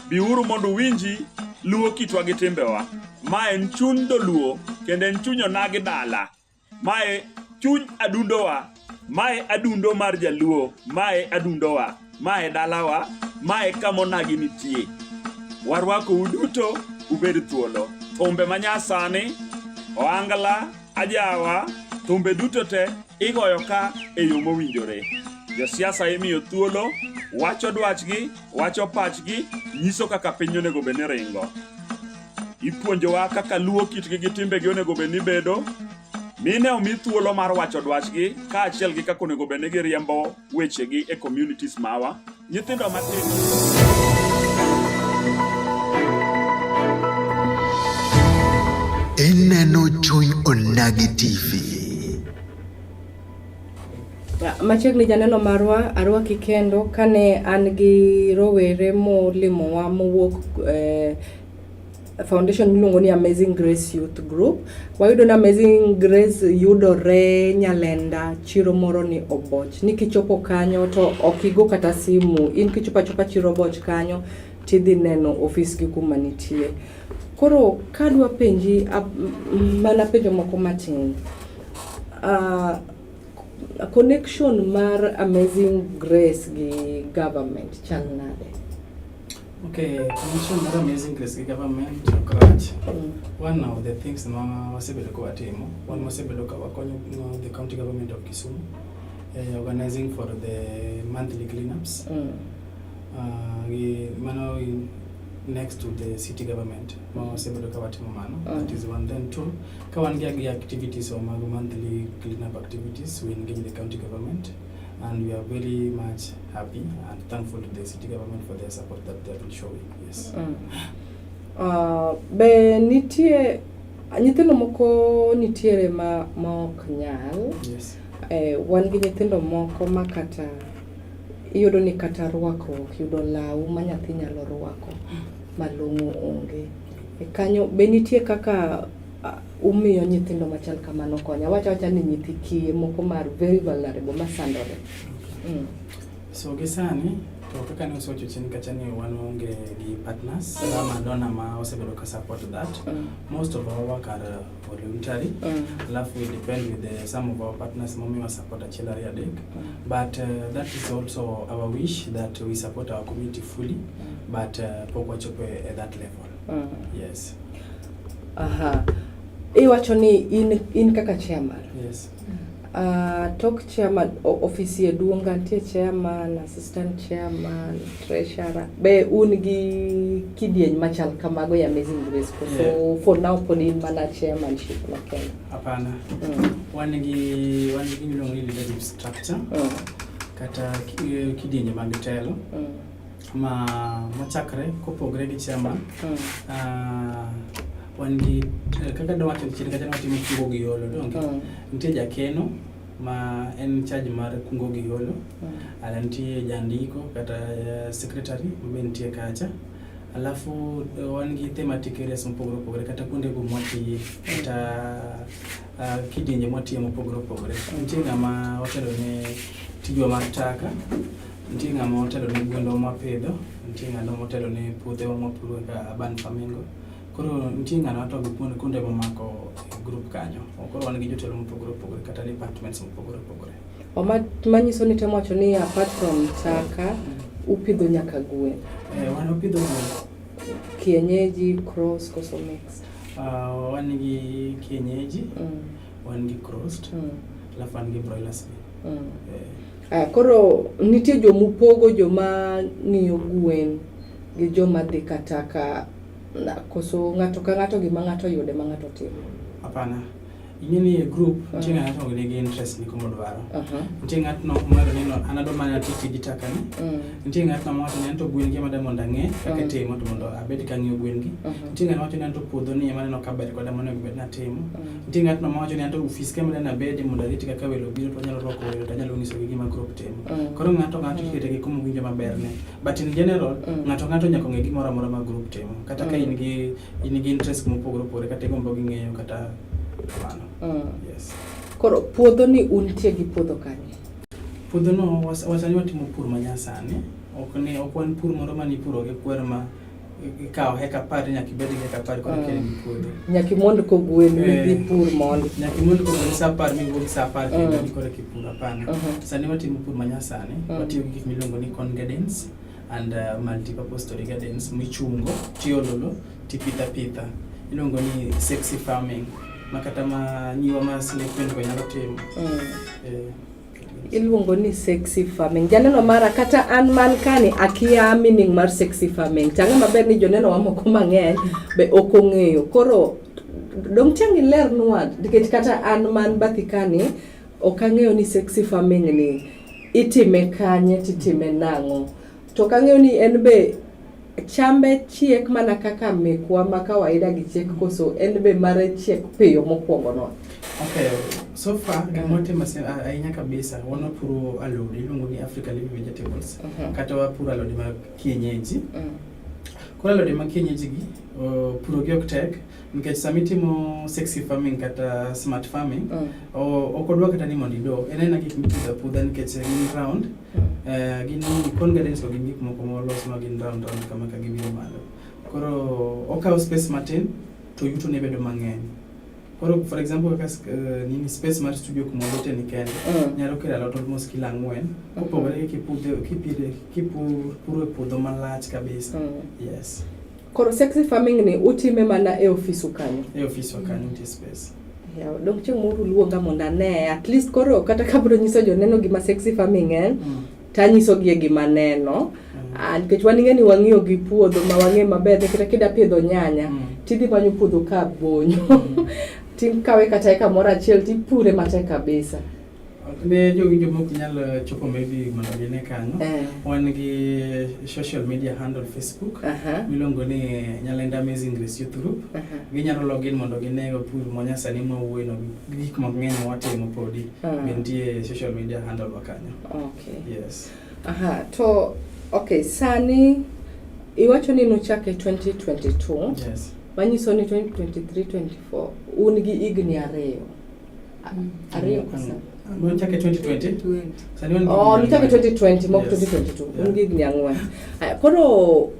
Biuru mondo uwinji luo kitwa gi timbewa. Ma en chuny dholuo kendo en chuny onagi dala. Mae chuny adundowa. Mae adundo mar jaluo. Mae adundowa. Mae dalawa. Mae kama onagi nitie. Warwakou duto ubed thuolo. Thumbe manyasani, ohangla, ajawa, thumbe duto te igoyo ka e yo mowinjore. Josiasa imiyo thuolo, wacho dwachgi, wacho pachgi, nyiso kaka piny onego bed ni ringo. Ipuonjowa kaka luo kitgi gi timbegi onego bed ni bedo. Mine omi thuolo mar wacho dwachgi kaachiel gi kaka onego bed ni giriembo wechegi e communities mawa. Nyithindo matindo Ineno Chuny Onagi TV. Machiegni janeno marwa arwaki kendo kane an gi rowere molimowa mowuok eh, foundation miluongo ni Amazing Grace Youth Group. Wayudo ni Amazing Grace yudore Nyalenda, chiro moro ni Oboch. Ni kichopo kanyo to ok igo kata simu, in kichopo achopa chiro Oboch kanyo tidhi neno ofis gi kuma nitie. Koro kadwa penji mana penjo moko matin. Connection mar Amazing Grace gi government chal nade? Okay, connection mar Amazing Grace gi government ok rach. One of the things ma wasebedo ka watimo, wan wasebedo ka wakonyo the county government of Kisumu organizing for the monthly cleanups. Gi mano next to the city government ma wasebedo ka watimo mano. That is one. Then two, ka wan gi activities or mag monthly cleanup activities, we engage the county government and we are very much happy and thankful to the city government for their support that they have been showing. Yes. Be nitie nyithindo moko nitiere ma ok nyal. Yes. Wan gi nyithindo moko ma kata iyudo ni kata rwakruok yudo law ma nyathi nyalo rwako malong'o onge. E kanyo be nitie kaka umiyo nyithindo machal kamano kony. Awacho awacha ni nyithi kiye moko mar very vulnerable masandore. So gi sani To kaka ne osewacho chien kacha ni wan waonge gi partners ama donor ma osebedo ka support that. Most of our work are voluntary. Alafu we depend with some of our partners momiwa support achiel ariyo adek. But that is also our wish that we support our community fully. But pok wachopo e that level. Yes. Aha. Iwacho ni in kaka chairman. Yes. Tok chairman ofisi e duong' ka nitie chairman, assistant chairman, treasurer. Be un gi kidieny machal kamago e Amazing Grace koso Yeah. for now pod in mana chairmanship no kende? Hapana. Wan gi gimiluongo ni leadership structure. Kata kidienje mag telo. Ma mochakre kopogre gi chairman. Wan gi kaka dawacho chien kacha ni watimo kungo gi holo donge? Nitie jakeno ma en charge mar kungo gi holo. Ala nitie jandiko kata secretary be nitie kacha. Alafu wan gi thematic areas mopogore opogore kata kuonde go mwatiye kata kidienje mwatiye mopogore opogore. Nitie ng'ama otelo ne tijwa mar taka, nitie ng'ama otelo ne gwendwa mwapidho, nitie ng'ano motelo ne puothewa mwapuro kaka urban farming go. Koro nitie ng'ano to gi kuonde momako e group kanyo. Koro wan gi jotelo mopogore opogore kata departments mopogore opogore. Manyiso ni temo wacho ni apart from taka, upidho nyaka gwen. Eh, wan wapidho gwen. Kienyeji, cross koso mixed? Wan gi kienyeji, wan gi crossed, alafu wan gi broilers be. Eh. Aya, koro nitie jomupogo joma ng'iyo gwen gi joma dhi kata ka koso ng'ato ka ng'ato gima ng'ato oyudo ema ng'ato timo? Hapana. Ing'e ni e group nitie ng'ato nigi interest ni kumodwaro. Nitie ng'atno mohero ni no an adwa mana ti tij taka ni. Nitie ng'atno mawacho ni anto gwen gi ema adwa mondo ang'e kaka itimo to mondo abed ka ang'iyo gwen gi. Nitie ng'at mawacho ni anto puodho ni ema aneno ka ber koda monego bed ni atimo. Nitie ng'atno mawacho ni anto ofis ka ema adwa ni abede mondo ariti kaka welo biro to anyalo rwako welo to anyalo nyisogi gima group timo. Koro ng'ato ng'ato ikete gi kuma owinjo maber ne. But in general, ng'ato ng'ato nyaka ong'e gimoro amora ma group timo. Kata ka in gi interest mopogore opogore kata igombo gi ng'eyo kata kamano. Yes. Koro puodho ni untie gi puodho kanye? Puodho no wasani watimo pur manyasani. Ok ni ok wan pur moro mane ipuro gi kwer ma ikawo heka 10 nyaka ibed gi heka 10 koro eka in gi puodho. Nyaka imond kogwen midhi pur mondi. Nyaka imond kogwen sa 10 miwuog sa 10 kendo ni koro eka ipur hapana. Sani watimo pur manyasani. Watiyo gi gik miluongo ni cone gardens and multi-purpose story gardens michungo tiolo lo tipitho apitha. Iluongo ni sexy farming ma kata ma nyiwa ma slay queen go nyalo timo. Iluongo ni sexy farming. Janeno mara kata an man kani akia meaning mar sexy farming. Tang'e maber ni joneno wa moko mang'eny be ok ong'eyo. Koro dong' tiang' ilernwa nikech kata an man bathi kani ok ang'eyo ni sexy farming ni itime kanye titime nang'o. To ok ang'eyo ni en be chambe chiek mana kaka mekwa ma kawaida gi chiek koso en be mare chiek piyo mokwongo no. Okay, so far gima watimo ahinya kabisa wan wapuro alode iluongo ni African leafy vegetables kata wapuro alode mag kienyeji. Koro alode mag kienyeji gi puro gi ok tek nikech sama itimo sexy farming kata smart farming ok odwa kata ni mondo ido en aena gik mipidho apudha nikech gin round gin cone gardens go gin gik moko molos ma gin round round kama ka gibiro malo. Koro okawo space matin to yuto ne bedo mang'eny. Koro for example kaka nini space mar studio kuma wabete ni kende nyalo kelo alot almost kilo 4 kopogore gi kipudho kipidhe kipuro e puodho malach kabisa. Yes. Koro sexy farming ni utime mana e ofisu kanyo? E ofiswa kanyo nitie space. Yeah, dong chieng' moro uluonga mondo ane at least koro kata kabiro nyiso joneno gima sexy farming en tanyisogi e gima aneno. Nikech wan ing'e ni wang'iyo gi puodho ma wang'e maber ni kata kida pidho nyanya tidhi manyo puodho ka bonyo tikawe kata eka moro achiel tipure matek kabisa. Ne jowinjo mok nyal chopo maybe mondo gine kanyo. Wan gi social media handle Facebook miluongo ni Nyalenda Amazing Grace Youth Group. Ginyalo login mondo gine pur manyasani mwawuoye no gi gik mang'eny mwatimo podi. Be nitie social media handle wa kanyo. Okay. Yes. Aha, to okay, sani iwacho ni nuchake 2022. Yes. Manyiso ni 2023 24 un gi higni 2. 2 kosa? Nochake 2020. Sani wan gi Oh, higni nochake ang'wen. 2020 mok Yes. 2022. Yeah. Un gi higni ang'wen. Aya, Koro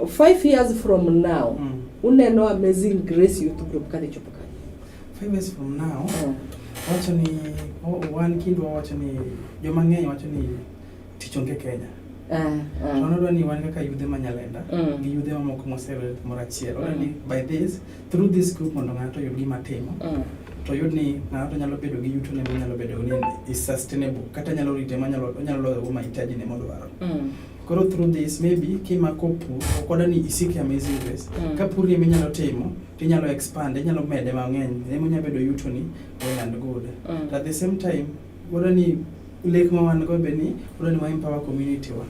5 years from now, uneno Amazing Grace Youth Group kadhi chopo kanye? 5 years from now, wacho ni wan kindwa wacho ni joma ng'eny wacho ni tich onge Kenya. To wan wadwa ni wan kaka yudhe ma Nyalenda gi yudhe mamoko mosewere kumoro achiel. Wadwa ni by this, through this group mondo ng'ato oyud gima timo. To oyud ni ng'ato nyalo bedo gi yuto ne monyalo bedo ni is sustainable kata nyalo rite manyalo onyalo loyo go mahitaji ne modwaro. Koro through this maybe kimako pur ok wadwa ni isik e Amazing Grace. Ka pur ni eminyalo timo tinyalo expand inyalo mede mang'eny ema onyalo bedo yutoni well and good. To at the same time wadwa ni lek ma wan go be ni wadwa ni wa empower community wa.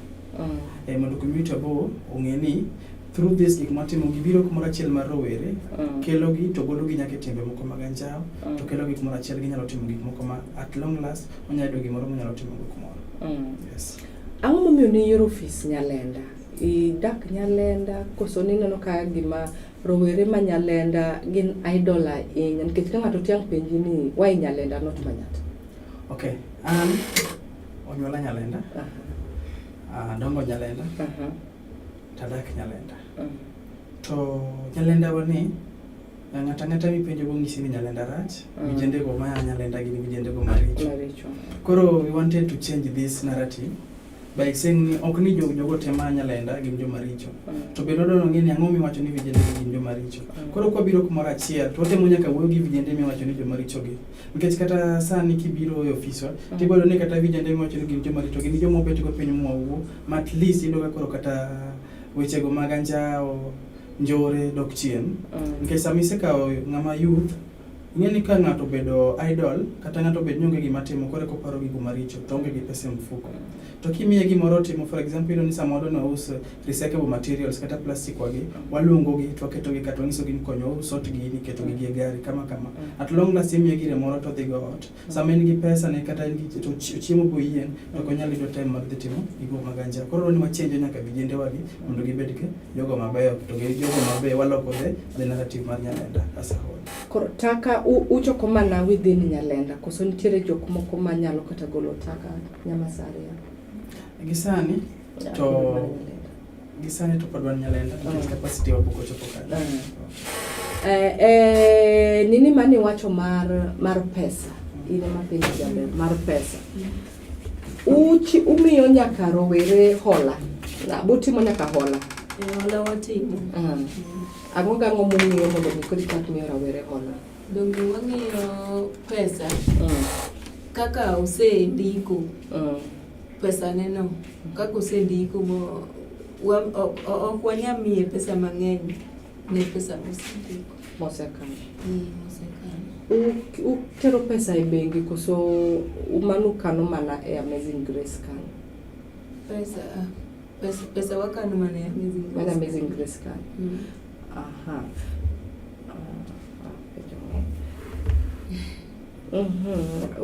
Mondo community wa bo ong'e ni through this gik mwatimo gibiro kumoro achiel mar rowere kelogi to gologi nyaka e timbe moko mag anjawo to kelogi kumoro achiel ginyalo timo gik moko ma at long last onyalo yudo gimoro monyalo timo go kumoro. Yes. Ang'o momiyo ne iyiero ofis Nyalenda? Idak Nyalenda koso nineno ka gima rowere ma Nyalenda gin idol ahinya nikech ka ng'ato tiang' penji ni why Nyalenda not Manyatta? Okay, an onyuola Nyalenda, adongo Nyalenda, tadak Nyalenda. To Nyalenda wa ni ng'ato ang'ata mipenjo bong'isi ni Nyalenda rach, vijende go ma Nyalenda gin vijende go maricho. Maricho. Koro we wanted to change this narrative by saying ni ok ni jogo te ma Nyalenda gin joma richo. To bende wadwaro ng'e ni ang'o miwacho ni vijende gi gin joma richo. Koro kwabiro kumoro achiel to watemo nyaka wuoyo gi vijende miwacho ni joma richo gi. Nikech kata sani kibiro e ofiswa, tibiro yudo ni kata vijende miwacho ni gin joma richo gin joma obet go piny mwawuo ma at least iyudo ka koro kata wechego mag anjawo, njore dok chien. Nikech sama isekawo ng'ama youth, ing'e ni ka ng'ato obedo idle kata ng'ato obed ni onge gima timo koro eka oparo gigo maricho to oonge gi pesa e mfuko. To kimiye gimoro otimo for example iyudo ni sama wadwa ni waus recyclable materials kata plastic wagi, waluongogi to waketogi kata wanyisogi ni konywa usort gini ketogi e gari kama kama. At long last imiye gire moro to odhi go ot. Sama en gi pesa ne kata en gi to ochiemo boyieng' to ok onyal yudo time mar dhi timo gigo mag anjawo. Koro ni wachenjo nyaka vijende wagi mondo gibed gi jogo mabeyo to gi jogo mabeyo waloko the narrative mar Nyalenda as a whole. Koro taka uchoko mana within Nyalenda koso nitiere jok moko manyalo kata golo taka Nyamasaria? Gi sani to gi sani to pod wan Nyalenda nikech capacity wa pok ochopo kanyo. Nini mane iwacho mar pesa? In ema penjo jaber mar pesa. Uchi umiyo nyaka rowere hola. Butimo nyaka hola. Hola watimo. Ang'o gang'o mung'iyo mondo mi koro ichak miyo rawere hola? Donge wang'iyo pesa kaka osendiko pesa ne no kaka osendiko mo ok wanyal miye pesa mang'eny ne pesa mosendiko. Mosekano. Mosekano. Utero pesa e bengi koso mano ukano mana e Amazing Grace kanyo? Pesa wakano mana e Amazing Grace. Mana Amazing Grace kanyo. Aha.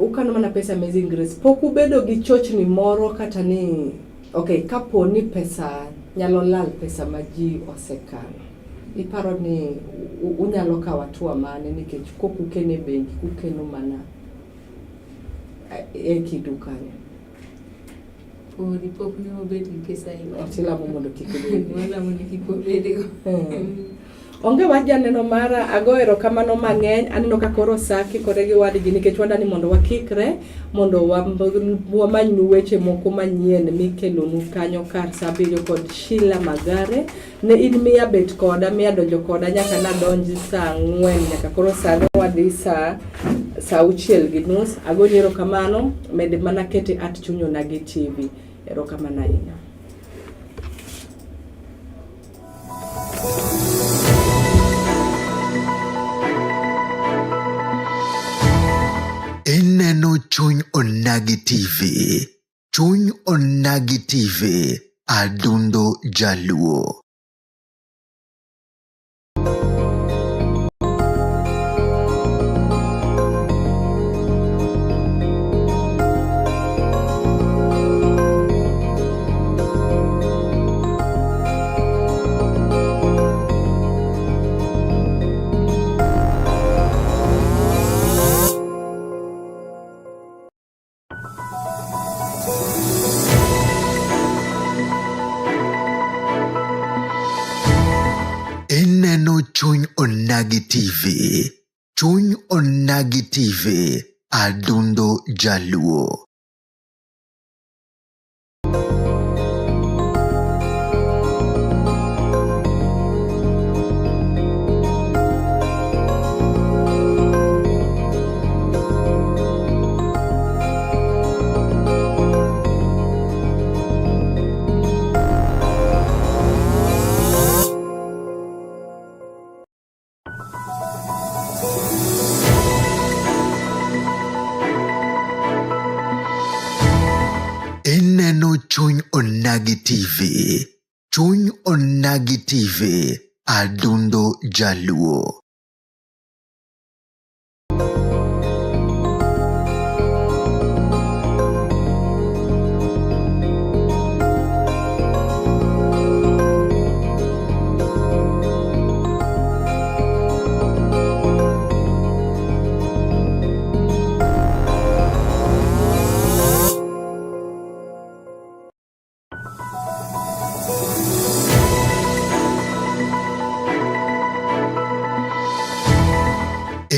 Ukano mana pesa Amazing Grace. Pok ubedo gi chochni moro kata ni okay, kapo ni pesa nyalo lal pesa ma ji osekano. Iparo ni unyalo kawo hatua mane nikech kok ukeno e bengi, kukeno mana e kindu kanyo. Podi pok ne wabet gi kes aina. Tilamo mondo kik ubedi. Walamo ni kik wabedgo. Onge wach janeno mara, ago erokamano mang'eny. Aneno ka koro sa kikore gi wadgi nikech wadani mondo wakikre mondo wamanynu weche moko manyien mikelonu kanyo kar sa 7 kod Sheila Magare. Ne in miya bet koda, miya donjo koda nyaka nadonj sa 4 nyaka koro sani wadhi sa 6:30. Agoni erokamano, med mana kete at Chuny Onagi TV. Erokamano ahinya. Ineno Chuny Onagi TV. Chuny Onagi TV. Adundo Jaluo. Chuny Onagi TV. Chuny Onagi TV. Adundo Jaluo. Ineno Chuny Onagi TV. Chuny Onagi TV. Adundo Jaluo.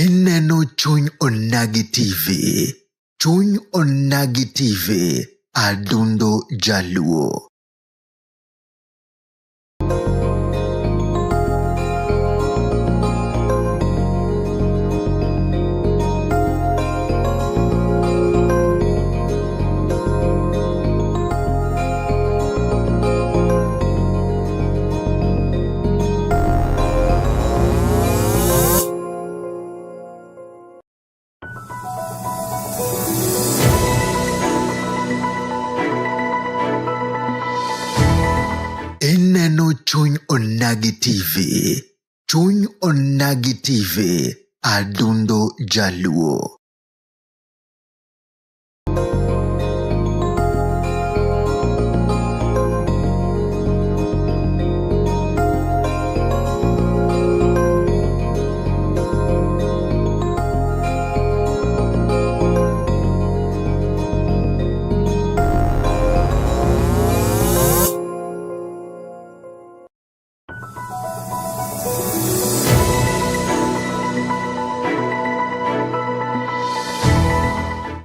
Ineno Chuny Onagi TV. Chuny Onagi TV. Adundo Jaluo. Ineno Chuny Onagi TV. Chuny Onagi TV. Adundo Jaluo.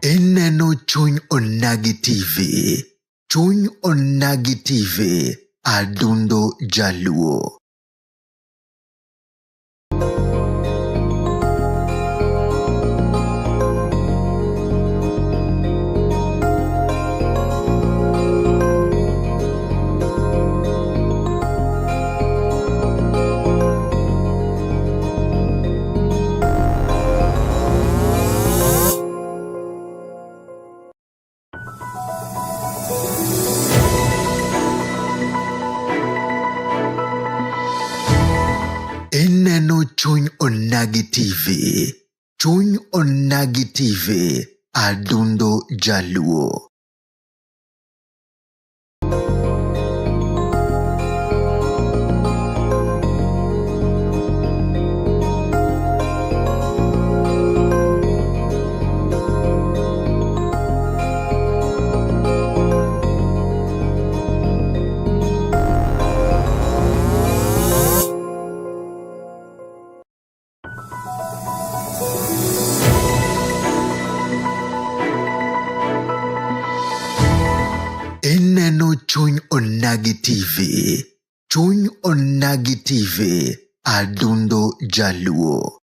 Ineno Chuny Onagi TV. Chuny Onagi TV. Adundo Jaluo. Ineno Chuny Onagi TV. Chuny Onagi TV. Adundo Jaluo. Ineno Chuny Onagi TV. Chuny Onagi TV. Adundo Jaluo.